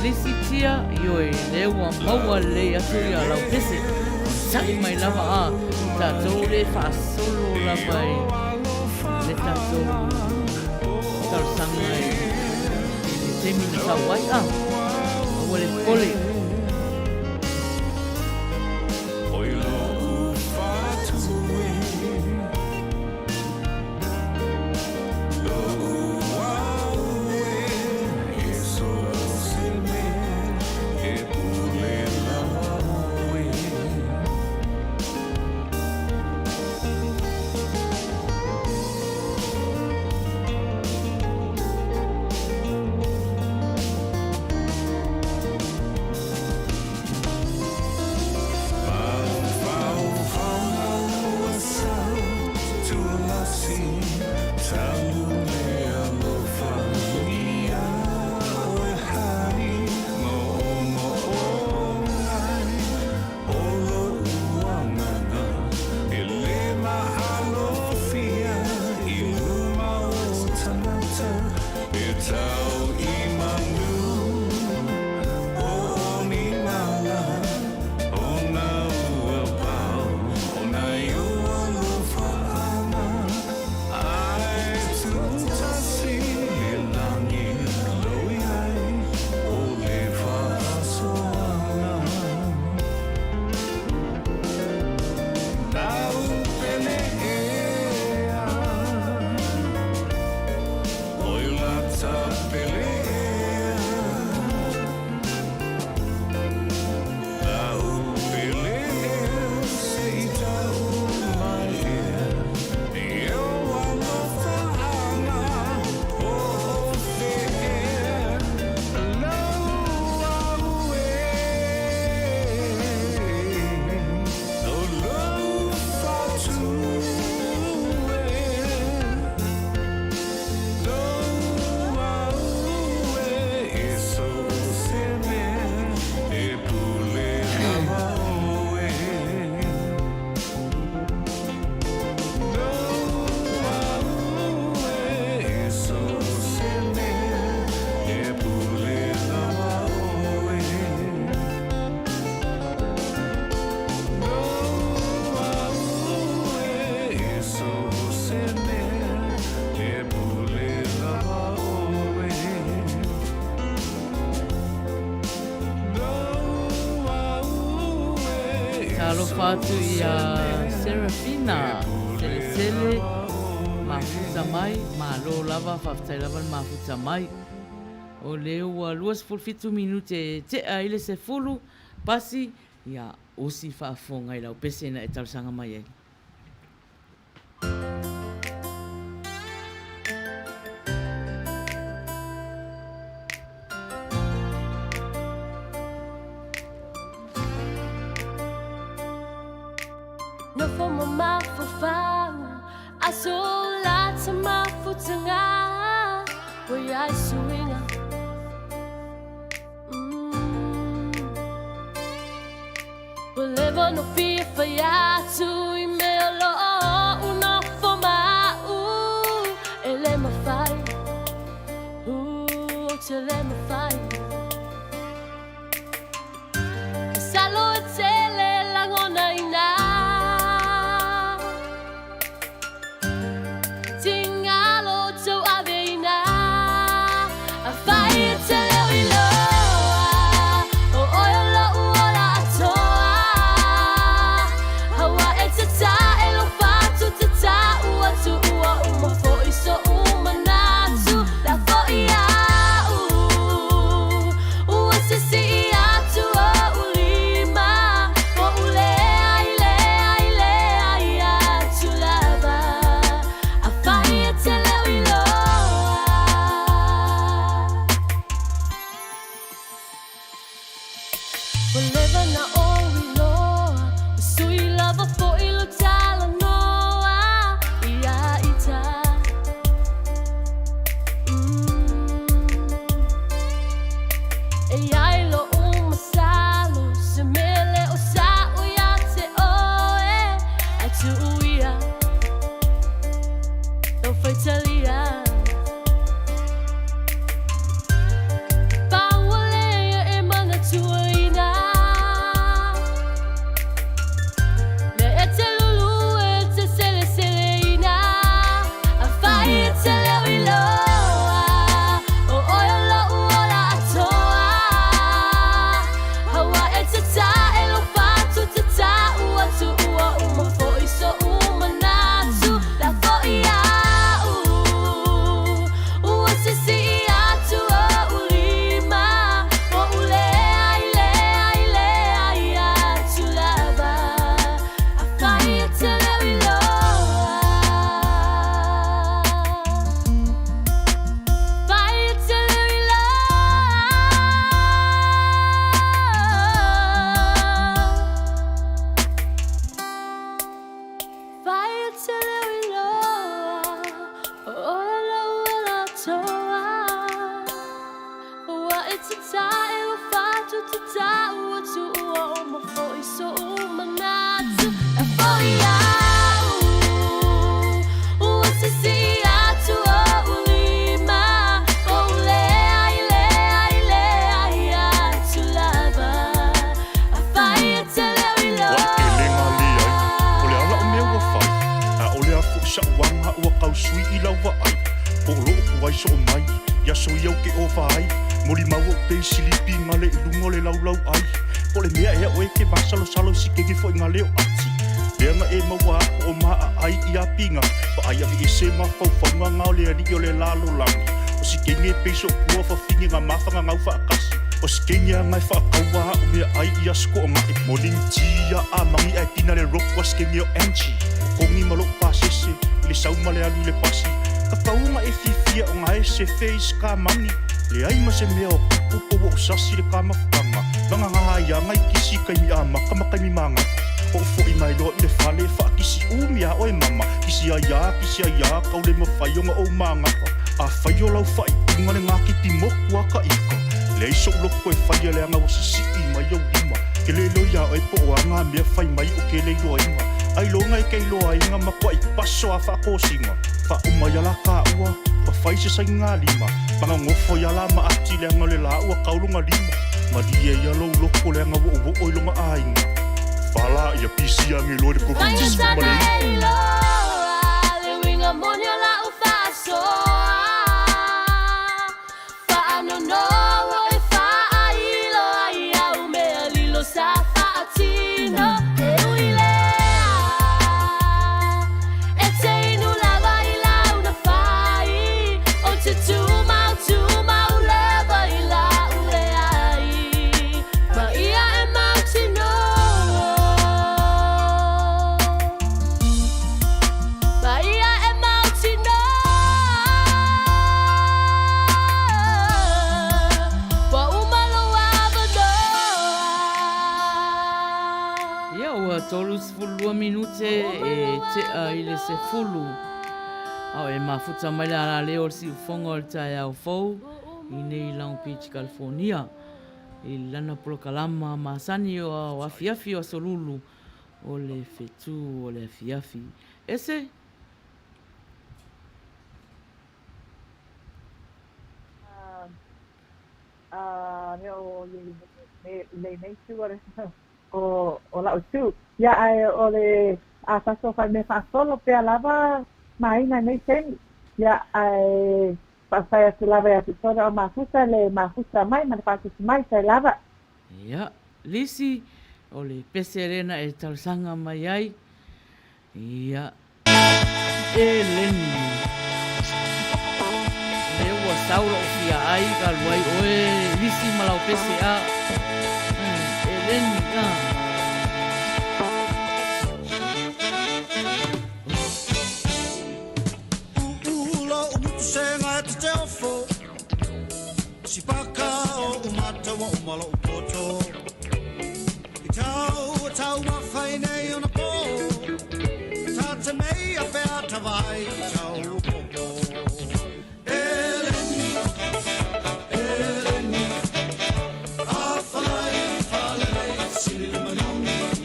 Lisitia, ioe, lea ua maua lelei atu ia lau pese. Sa'i mai lava a tatou le faasolo lava i le tatou talosaga i le taimi na sau ai a. Aua le popole. Faatalofa atu ia Serafina Selesele mafuta mai, malo lava, faafetai lava le mafuta mai. O lea ua 27 minute e tea ai le 10 pasi, ia osi faafofoga i lau pese na e talosaga mai ai. Nofo ma mafaufau Aso lata mafutaga Ua i ai suiga Ua leva ona fia fai atu i mea o lo o nofo ma au E le mafai, ou te le mafai Masalo e tele lagona ina Tingalo tou ave ina Afai e te leo iloa O oe o lo'u ola atoa Aua e te tae lou fatu te tau atu Ua uma foi so'u manatu La foi a'u Ua sisii atu o'u lima Po'u leai leai leai atu lava Afai e te leo iloa Ua leva na ou iloa Ua sui lava foi lou talanoa Ia ita E i ai lo'u masalo Se mea le o sa'o ia te oe Ae tuu ia Lau faitalia Pau o lea e manatuaina Mea e te lulu e te seleseleina Afai e te leo iloa O oe o lo'u ola atoa Aua e te tae lou fatu te tau atu Ua uma foi so'u manatu La foi a'u Ua sisii atu o'u lima Po'u leai leai leai atu lava Afai e te leo iloa Fai e te leo iloa Fai e te leo iloa O oe lou ola atoa Ua e te tae lou fatu te tau atu Ua uma foi so'u manatu E foi a'u Ua sisii atu o'u lima Po'u leai leai leai atu lava Afai e te leo iloa Ua ʻike le leai, o le ala o mea ua fai, ʻAʻole a foʻi saʻu aga ua kausui i lau vaai, Po o loʻu kuai soʻo mai, ia so ia u ke ova ai, Molimau oʻu pei silipi gale i luga o le laulau ʻai, Po o le mea ea ʻoe ke masalosalo i sikege foʻi gale o ʻati, Lea ga e maua aku o maʻa ʻai i apiga, Paʻai awe ese mafaufauga ga o le aliʻi o le lalolagi, O sikege e pei soʻu pua fafine ga mafa ga gau faʻakasi, O sikege aga e faʻakaua aʻu mea ʻai i aso koʻomaʻi, Morning tea a amangi ae tina le roku a sikege o Angie, O kogi ma loʻu pasese i le sau ma le alu i le pasi, Kakauga e fiafia o ga e sefe i se kamani, Leai ma se mea o kupu po ua ou sasi i le kamafutaga, Vagagā ai aga i kisi i kaimi amaka ma kaimi magafa. Oʻu foʻi mai loa i le fale e faakisi umi iā oe mama, Kisi ai ā, kisi ai ā, kau le mafai ona ou magafa. Afai o lau faaiuga le gakipi moku a ka ika, Leai soʻu loko e faia leaga ua sisii mai ou lima. Ke le iloa iā oe po o a ngā mea fai mai o ke le iloaina. Ailoga e ke iloaina ma kuaʻi paso a faakosiga. Faauma ia la kāua, ua fai se saina lima. Magagofo ia la ma ati leaga o le la ua kau loga lima. Malie ia lou loko leaga ua ou oo i loga aiga. Fala ia pisi ange loa i le Fai Covid e sefulu ma sana le iva. e iloa le uiga moni o la'u faasoa. Faanonoa e faailo ai au mea lilo sa faatino. E ui 32 minute e tea i le 10. A o e mafuta mai le alaleo o le siufofoga o le taeao fou i nei Long Beach, California i lana polokalama masani o afiafi o Aso Lulu o le Fetu o le Afiafi. Ese! A mea o lenei tu o la'u tu. Ia ae o le a tatou fai mea faasolo pea lava ma aiga i nei taimi. Ia ae faafetai atu lava ia Victoria o mafuta le mafuta mai ma le faatusi mai sai lava. Ia, Lisi, o le pese lena e talosaga mai ai. Ia. E Leni. Lea ua sau lou fia ai ka alu ai oe Lisi ma lau pese a. E Leni a.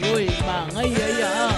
Oi, māngaia ia a.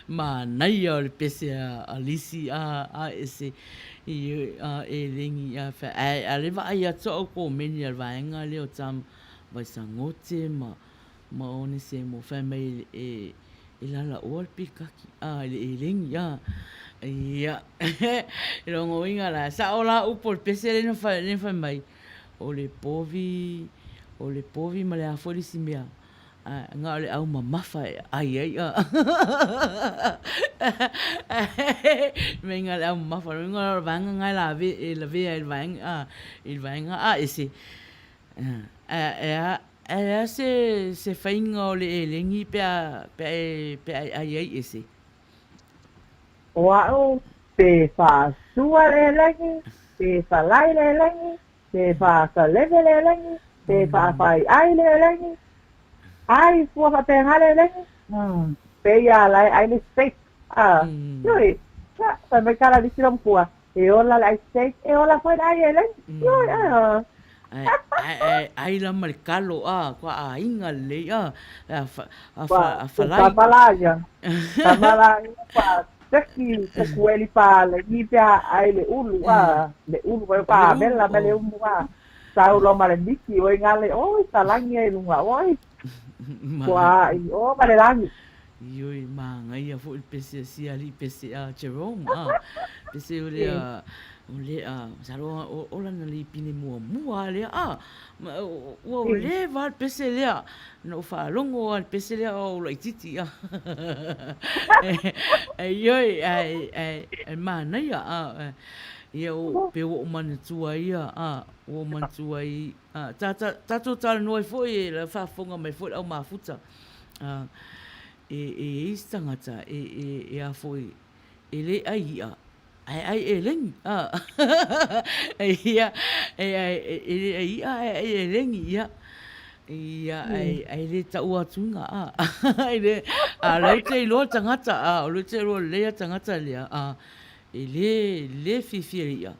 Manaia o le pese a Lisi a ese i a e lengi a fa ae a le vaai atu au komeni a le vaega lea o Tam Vaisagote ma ma Onesemo fai mai e e lalaoa le pikaki a i le elegi a ia e lona uiga la sao la upu o le pese lea na fai mai o le povi o le povi ma le a foi le isi mea. Na o le au mamafa e ai ai a. Meinga le au mamafa, meinga o le vaega nga e lave e lavea i le vaega a i le vaega a ese. Ae a ae a se se faiga o le elegi pe a pe a e pe a e ai ai ese. O a'u pe faasua le elegi, pe falai le elegi, Pe faakaleve le elegi, pe faafai'ai le elegi, ai fua faapena le elegi, pei a la e ai le steak, a, ioe, ia, fai mai ka la lisi lou matua, e ola le ai steak, e ola foi le ai elegi, ioe, a. Ae, ae, ae, ai la ma le kalo, a, kua aiga lelei, a, a, a, a, falai. Tama la ia, tama la ia, kua Seki se kueli pa le ni pe a ai le ulu a le ulu vai pa mela me le umu a sau lo ma le miki oi ngale oi talangi ai lunga oi kua i o ma le langi. Ioi mangaia foi le pese a sia alii pese a Jerome a pese o lea o lea masalo o lana lipine muamua lea a ua leva le pese lea Na ou faalogo lava i le pese lea o ou laitiiti. Ioe, ae manaia. Ia pei ua ou manatua ai ia, ua ou manatua ai, tatou talanoa ai foi e la e faafofoga mai foi le au mafuta, e i ai isi tagata e a foi, e le ai i'a, Ae ai elegi, a. Ia, e ai, e le ai i'a ae ai elegi, ia. Ia, ae, ae le taua atu iga, a. E le, a o lea ou te iloa le tagata, a, o lea ou te iloa lelei a le tagata lea, a, e le, le fiafia i le i'a,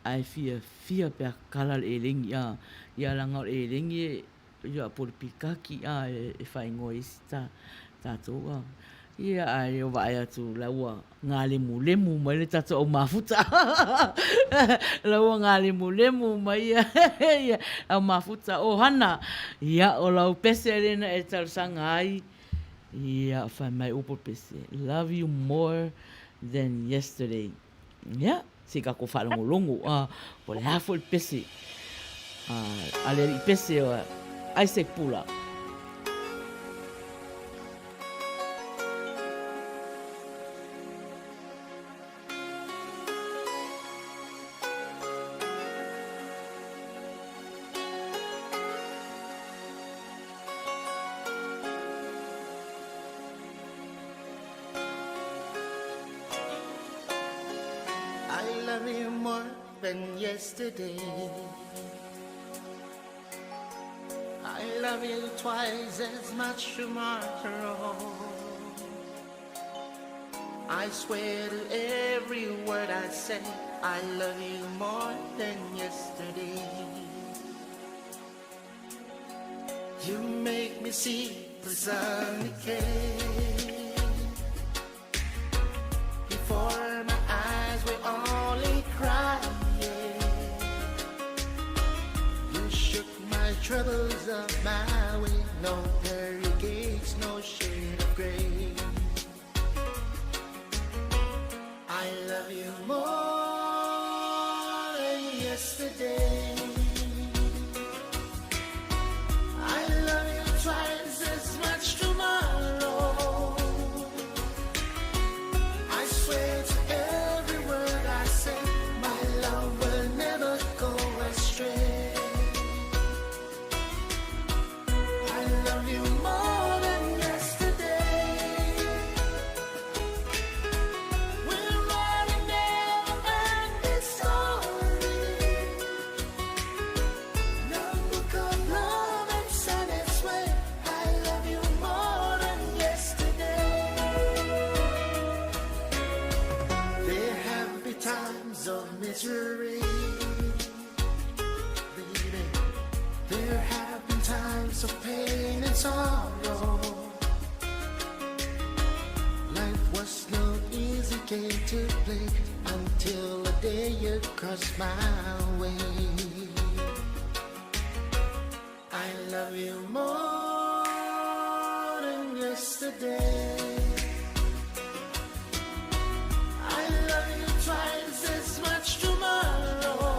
ae fiafia pe a kala le elegi, a. Ia leaga o le elegi e, Ia po o le pikaki a e faaigoa i isi tatou a. Ia ae o vaai atu la ua galemulemu mai le tatou au mafuta. La ua galemulemu mai ia au mafuta o Hana. Ia o lau pese lena e talosaga ai. Ia fai mai upu pese, love you more than yesterday. Ia, se i tatou faalogologo, a, po o le a foi le pese a le alii pese o Isaac Pula. I love you more than yesterday. I love you twice as much tomorrow. I swear to every word I say, I love you more than yesterday. You make me see the sun came. Before my eyes were only crying. You shook my troubles off my way. No pearly gates, no shade of gray. I love you more than yesterday. I love you twice as much tomorrow. I swear to every word I say, my love will never go astray. I love you more than yesterday. We'll write a never-ending story. No book of love that's on its way. I love you more than yesterday. There have been times of misery, baby. There have been times of pain and sorrow. Life was no easy game to play until the day you crossed my way. I love you more than yesterday. I love you twice as much tomorrow.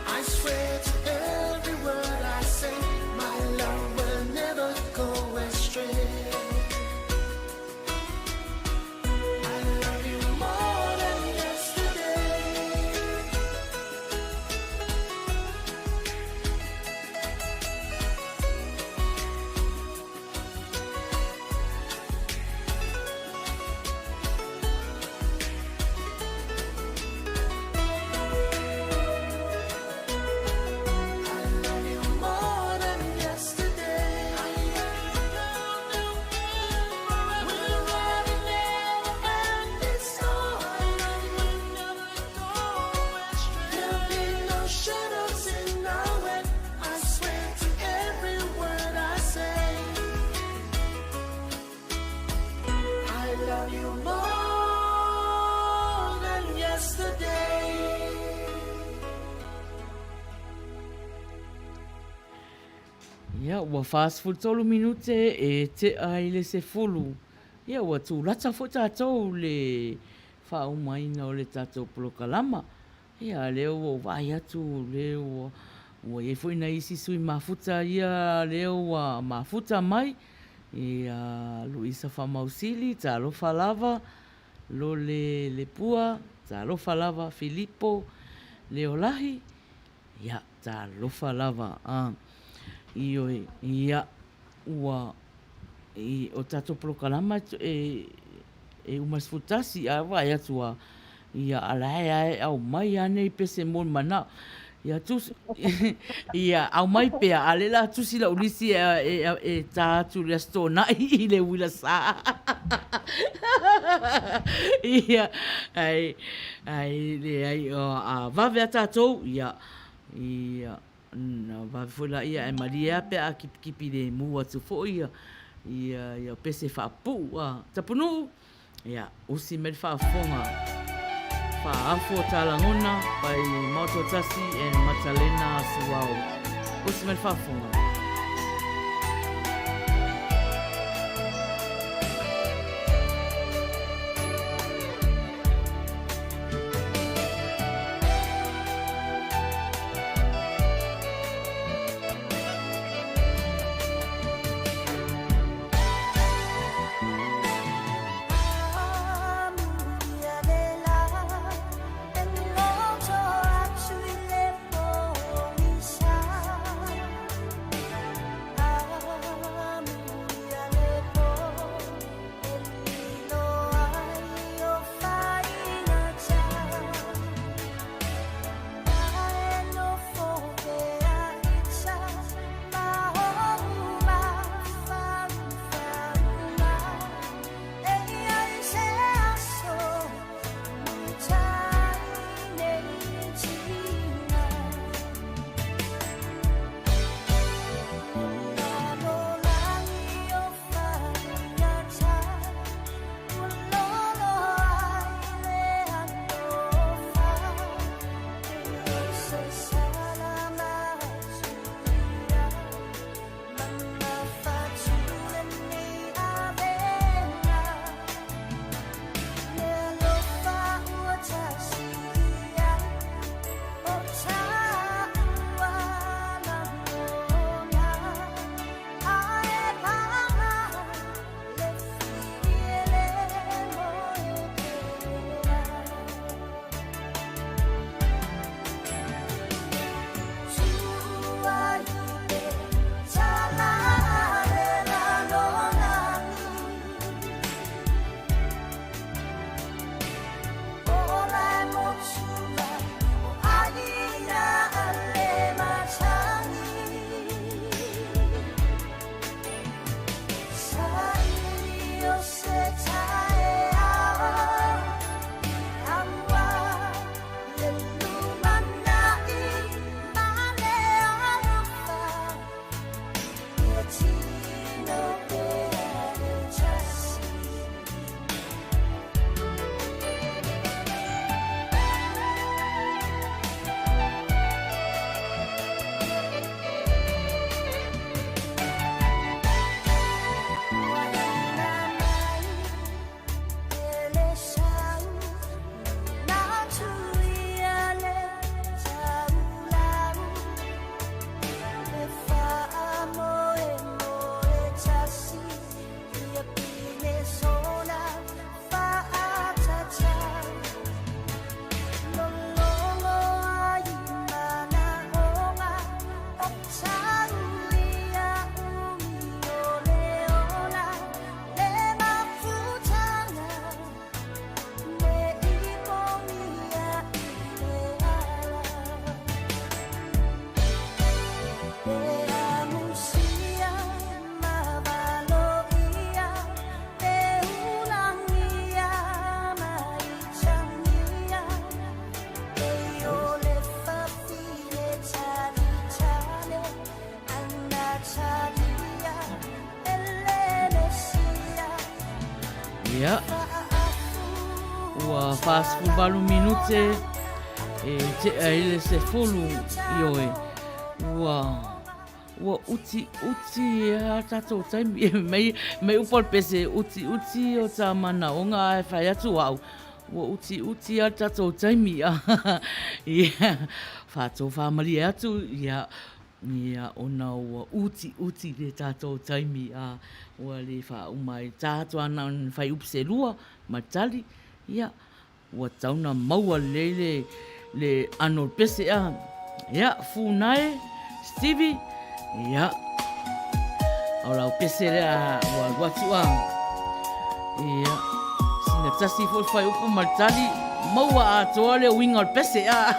I swear to every word I say, my Ia, ua 43 minute e tea i le 10. Ia, ua tulata foi tatou le faaumaina o le tatou polokalama. Ia, lea ua ou vaai atu lea ua ua i ai foi nai isi sui mafuta ia lea ua mafuta mai. Ia, Luisa Faamausili, talofa lava, Lole Lepua, talofa lava, Filipo Leolahi, Ia, talofa lava, a. Ioe, ia, ua, i, o tatou polokalama e, e uma 11, a vaai atu a, ia, a la e a e aumai a nei pese mo le manao. Ia, tusi, ia, aumai pea, a le la tusi lau lisi e, e, e tā atu le Aso Toonai i le uila sā. Ia, ai, Ai, leai, a vave a tatou, ia, ia, na vave foi laia, ae malie lava pe a kipikipi lemu atu foi ia, ia, ia pese faapupuu a Tapunuu, ia, usi mai le faafofoga, faaafo o ta lagona by Maotoatasi and Matalena Suao. Usi mai le faafofoga. Ia, ua 48 minute e tea i le 10, ioe, ua. Ua utiuti a tatou taimi mai mai upu a le pese utiuti o ta manaoga ae fai atu au ua utiuti a le tatou taimi ia faatofamalie atu ia ia ona ua utiuti le tatou taimi a ua le faauma ai ta atu ana fai upu se lua ma tali ia Ua tatau ona maua lelei le, le ʻano o le pese a. Ia, Funae, Stevie, ia, o lau pese lea ua alu atu a. Ia, sina tasi foi fuaiupu ma le tali, maua atoa le uiga o le pese a.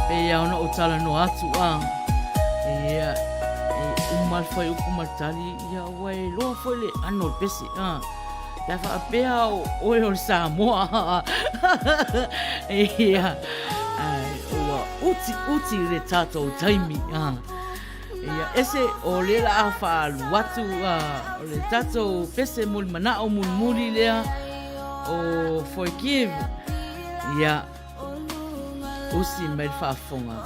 Pei ona ou talanoa atu a, ia, e uma le fuaiupu ma le tali, ia ua e iloa foi le ʻano o le pese, a. Pe a faapea o oe o le Samoa, ia, ua utiuti le tatou taimi, a. Ia, ese o lea la a faalu atu o le tatou pese muli manao mulimuli lea o Forgive. Ia, usi mai le faafofoga.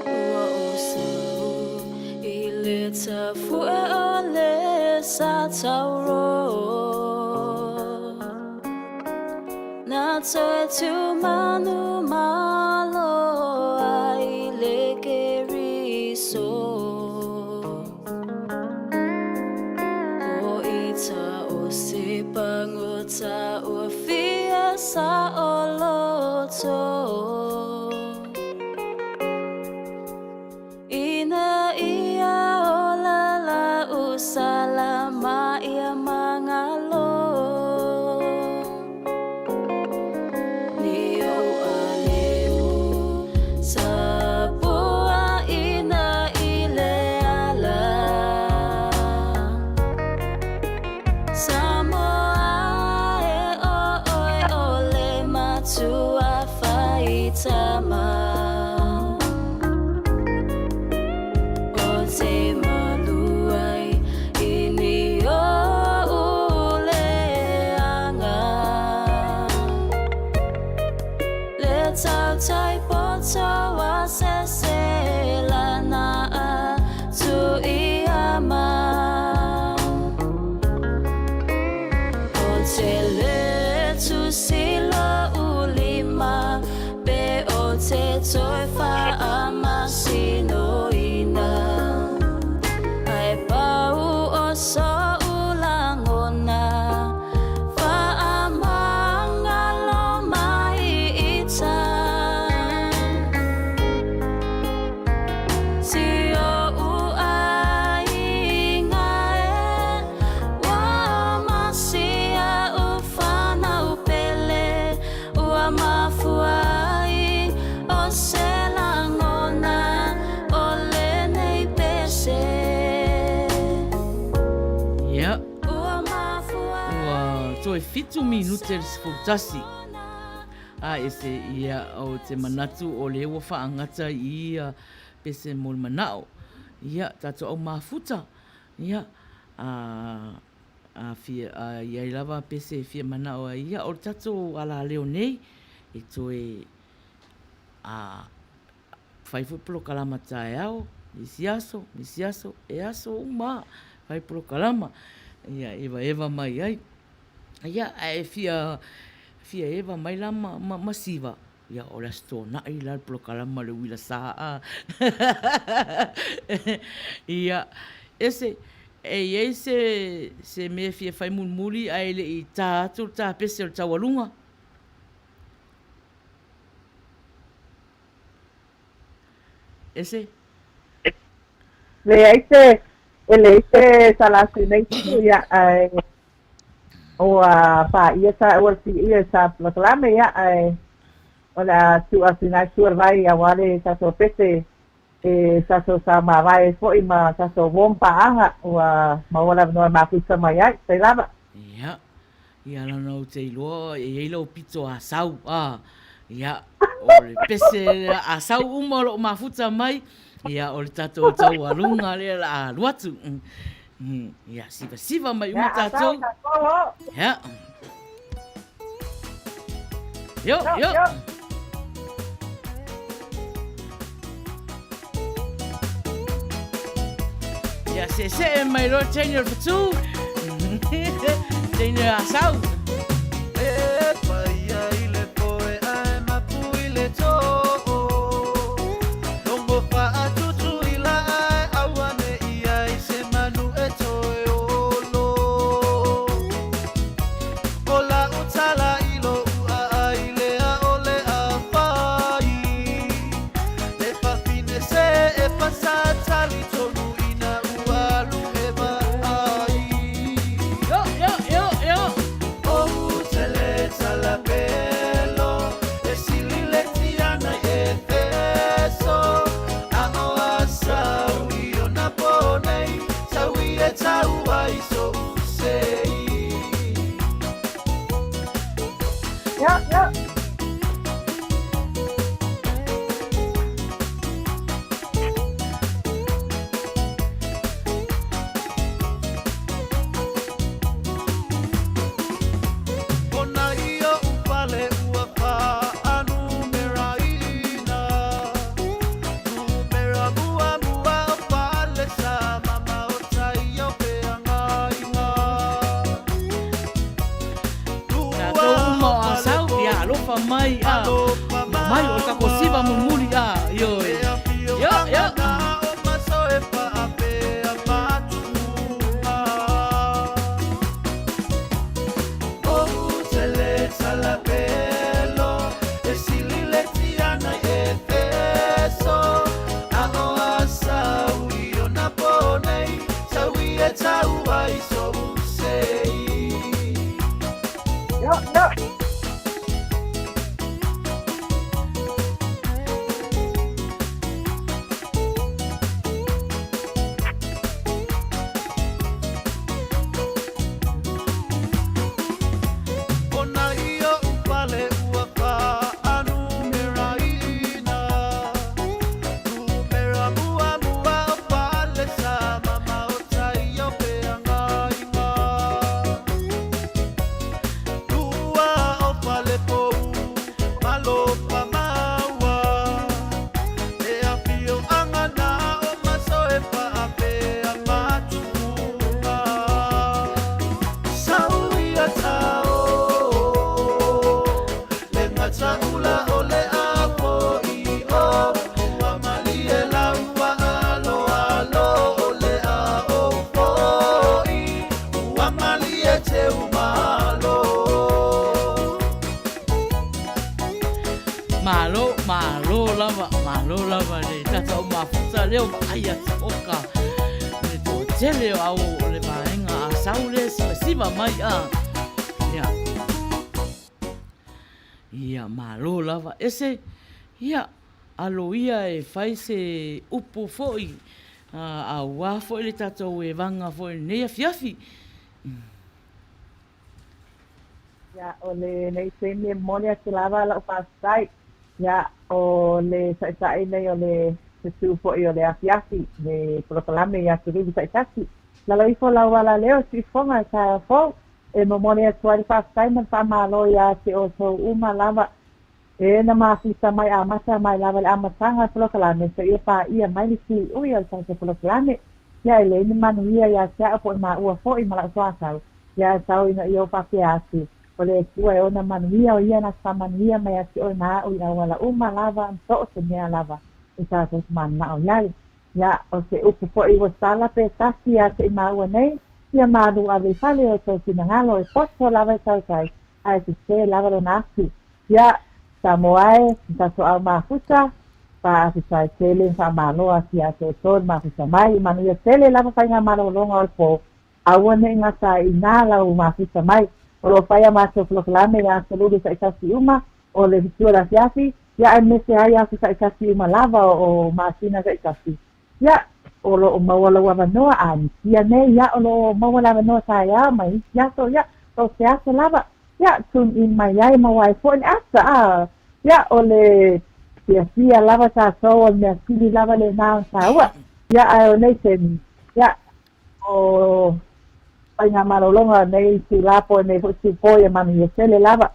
Ua ou sau i le tafue o le Satauro Na toe tumanu malo ai le Keriso O ita o se pagota ua fia saoloto Ina ia ola la usalama ia mangalo Ni ou aleu Tapua ina i le ala Samoa e o oe o le matua faitama O te malu ai i ni ou leaga Le tautai poto a sese lana a tuiama O te le tusilo ulima pe o te toe faamasinoina Ae pau o so. toe 7 minute le 11. A ese ia o te manatu o le ua faagata i ia pese mo le manao. Ia, tatou au mafuta. Ia, a, a fia, a i ai lava pese e fia manao ai ia, o le tatou alaleo nei, e toe, a, fai foi polokalama taeao, nisi aso, nisi aso, e aso uma a, fai polokalama, ia evaeva mai ai. Ia, ae fia, fia eva mai la ma, ma, ma Siva, ia o le Aso Toonai la le polokalama o le uila sa a. Ia, ese, e i ai se, se mea e fia fai mulimuli ae le i tā atu le tapese o le taualuga. Ese? Leai se, e leai se salasi nei tu ia ae ua pāia sa ua ia sa polokalame ia ae o le a tuu atu ina e sua vai aua le tatou pese e tatou sa mavae foi ma tatou uo ma paaga ua maua le avanoa e mafuta mai ai. Faafetai lava. Ia, Ia lana ou te iloa e i ai lau pito asau, a, ia, o le pese asau uma o loo mafuta mai, ia, o le tatou taualuga lea la a alu atu. Ia, sivasiva mai uma tatou. Ia. Yo, yo. Ia seesee mai loa teine o le fetu. Teine o Asau. E paia i le poe ae mapu i le too. Logo faatutu i la ae auane i ai se manu e toe olo. O lau tala i lou aai lea o le a fai. Le fafine se e pasa tali tonu ina ua alu e vaai. Yo, yo, yo, yo. Ou tele tala pelo e sili le tiana i Efeso. A o a sau i ona po nei, sau i e tau ai so usei. Yo, yo. Ona i oʻu fale ua faanumeraina. Numera muamua o Palesa, mamao tai o feagaiga. Tatou uma o Asau, ia alofa mai a mai o le tatou siva mulimuli a ioe. Io, io. Yo, yo. Ona i oʻu fale ua faanumeraina. Numera muamua o Palesa, mamao tai o feagaiga. Lua o Falepou, malofa maua. E afioaga na o maso e faapea matupuga. Sau ia tao, le gataula o le apo i o. Ua malie laua aloalo o le a ou foi. Ua malie teu malo. Malo, malo lava, malo lava le tatou mafuta lea o vaai atu oka le toatele o au o le vaega a sau lea sivasiva mai a. Ia. Ia, malo lava. Ese, ia, alo ia e fai se upu foi, a ua foi le tatou evaga foi i lenei afiafi. Ia, o lenei taimi e momoli atu lava lau faafetai, ia, o le taʻitaʻi nei o le fetu foi o le afiafi, le polokalame i aso lulu taitasi. Lalo ifo lau alaleo siufofoga i taeao fou, e momoli atu ai le faafetai ma le faamalo ia te outou uma lava e na mafuta mai amata mai lava i le amataga o le polokalame seia paia mai le siuiui o le tatou polokalame. Ia, e leai ni manuia ia te au po o maua foi ma lau soatau. Ia e tau ina ia ou faapea atu, o le Atua e ona manuia, o ia na te faamanuia mai ia te oe ma aʻu i auala uma lava, so o se mea lava e tatou te mananao i ai. Ia, o se upu foi ua sala pe tasi ia te i māua nei, ia malu ave i fale o tou finagalo e poto lava e tautai, ae sesē lava lona atu. Ia, Samoa e, na tatou au mafuta, faafetai tele ma faamalo atu ia te outou le mafuta mai, manuia tele lava faigamalologa o le po, Aua ne i gata ai inā lau mafuta mai. O lo o fai a matou polokalame i aso lulu taitasi uma o le fitu o le afiafi, ia aemaise ai aso taitasi uma lava o masina taitasi. Ia, o lo o maua lou avanoa a nikia nei, ia o lo o maua le avanoa taeao ma isi aso, ia, so o se aso lava, ia, tune in mai ai, maua ai foi le ata, a, ia, o le fiafia lava tatou o le mea sili lava lena ona taua. Ia, ae o nei taimi, ia, O faigamalologa nei itula po o nei foi itupo ia manuia tele lava.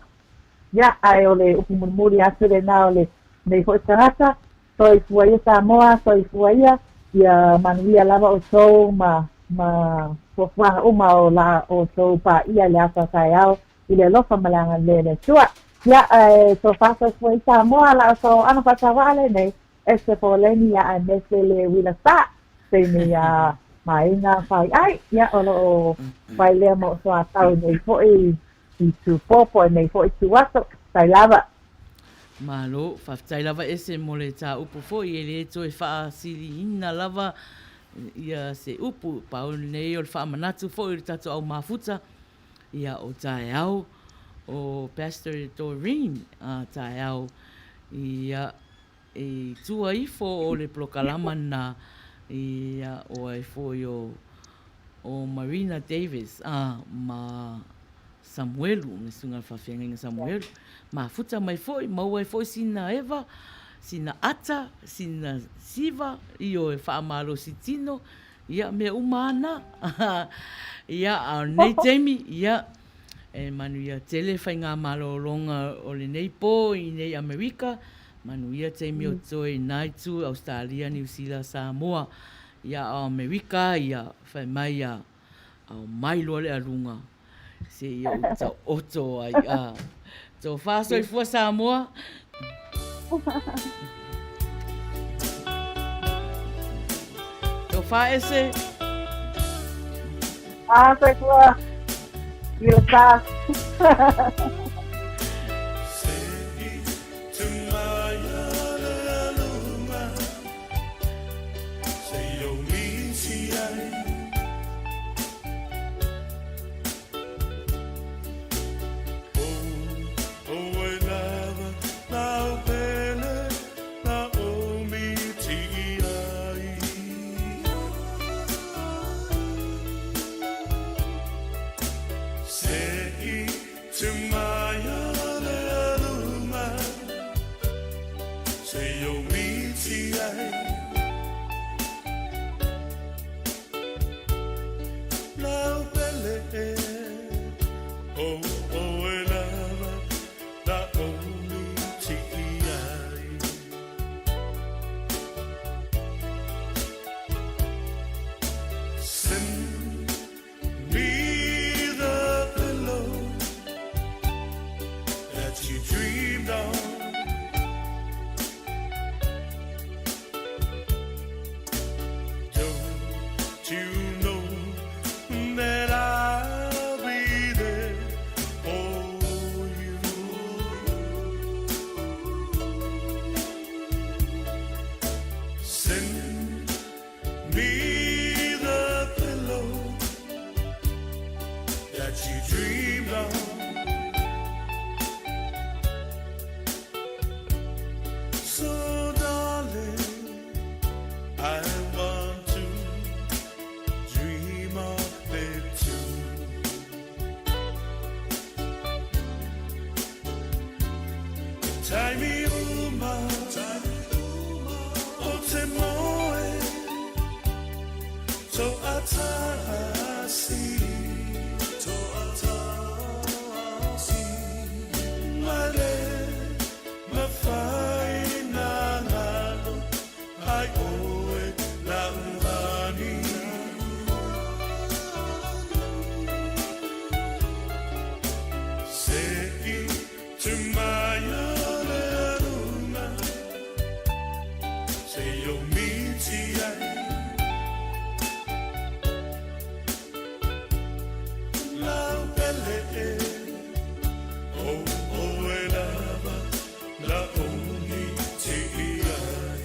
Ia, ae o le upu mulimuli atu lena o lenei foi tagata, soifua ia Samoa, soifua ia, ia manuia lava outou ma ma fuafuaga uma o la outou paia i le aso a taeao i le alofa ma le agalelei o le Atua. Ia, ae tofa soifua ia Samoa, la outou aano faatauaa lenei, Ese Foleni ia aemaise le uila sa, taimi ia Maina fai ai, ia o lo o fai lea ma o soatau i nei foi itu po po i nei foi itu aso, tai lava. Malo, faafetai lava Ese mo le tāupu foi e le toe faasiliina lava ia se upu, pau lenei o le faamanatu foi o le tatou au mafuta, ia o taeao o Pastor Doreen a taeao ia I tua ifo o le polokalama na ia o ai foi o o Marina Davis a ma Samuelu, le susuga i le faafeagaiga Samuelu. Mafuta mai foi, maua ai foi sina eva, sina ata, sina siva, ioe, faamalosi tino, ia, mea uma lava na. Ia, a o lenei taimi, ia, e manuia tele faigamalologa o lenei po i nei Amerika, Manuia taimi o toe i nā itu, Ausetalia, Niu Sila, Samoa, ia o Amerika ia, whai mai ia, ao mai loa le aluga, se ia u taoto ai a. Tofa soifua Samoa. Tofa ese. Ah, soifua. Ia sa. Toatasi, toatasi, ma le mafai na galo ai oe lauani. Se'i tumaia le aluna, se i ou miti ai. Lau pele e, o oe lava la ou miti ai.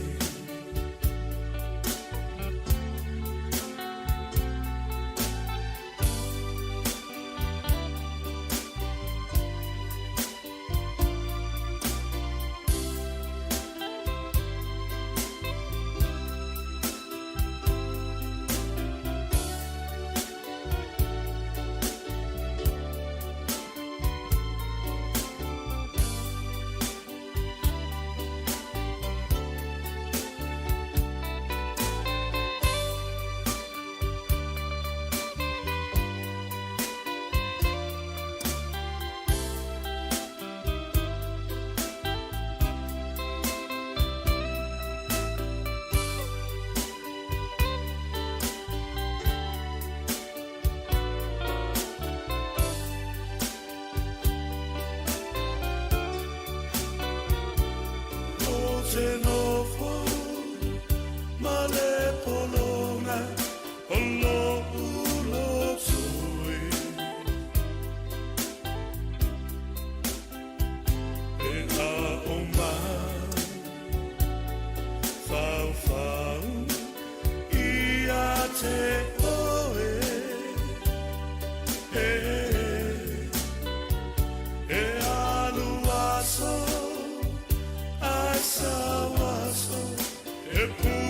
Ou te nofo ma le pologa o lo'u loto e. E a'o mai faufau ia te oe e. E alu aso ae sau aso e.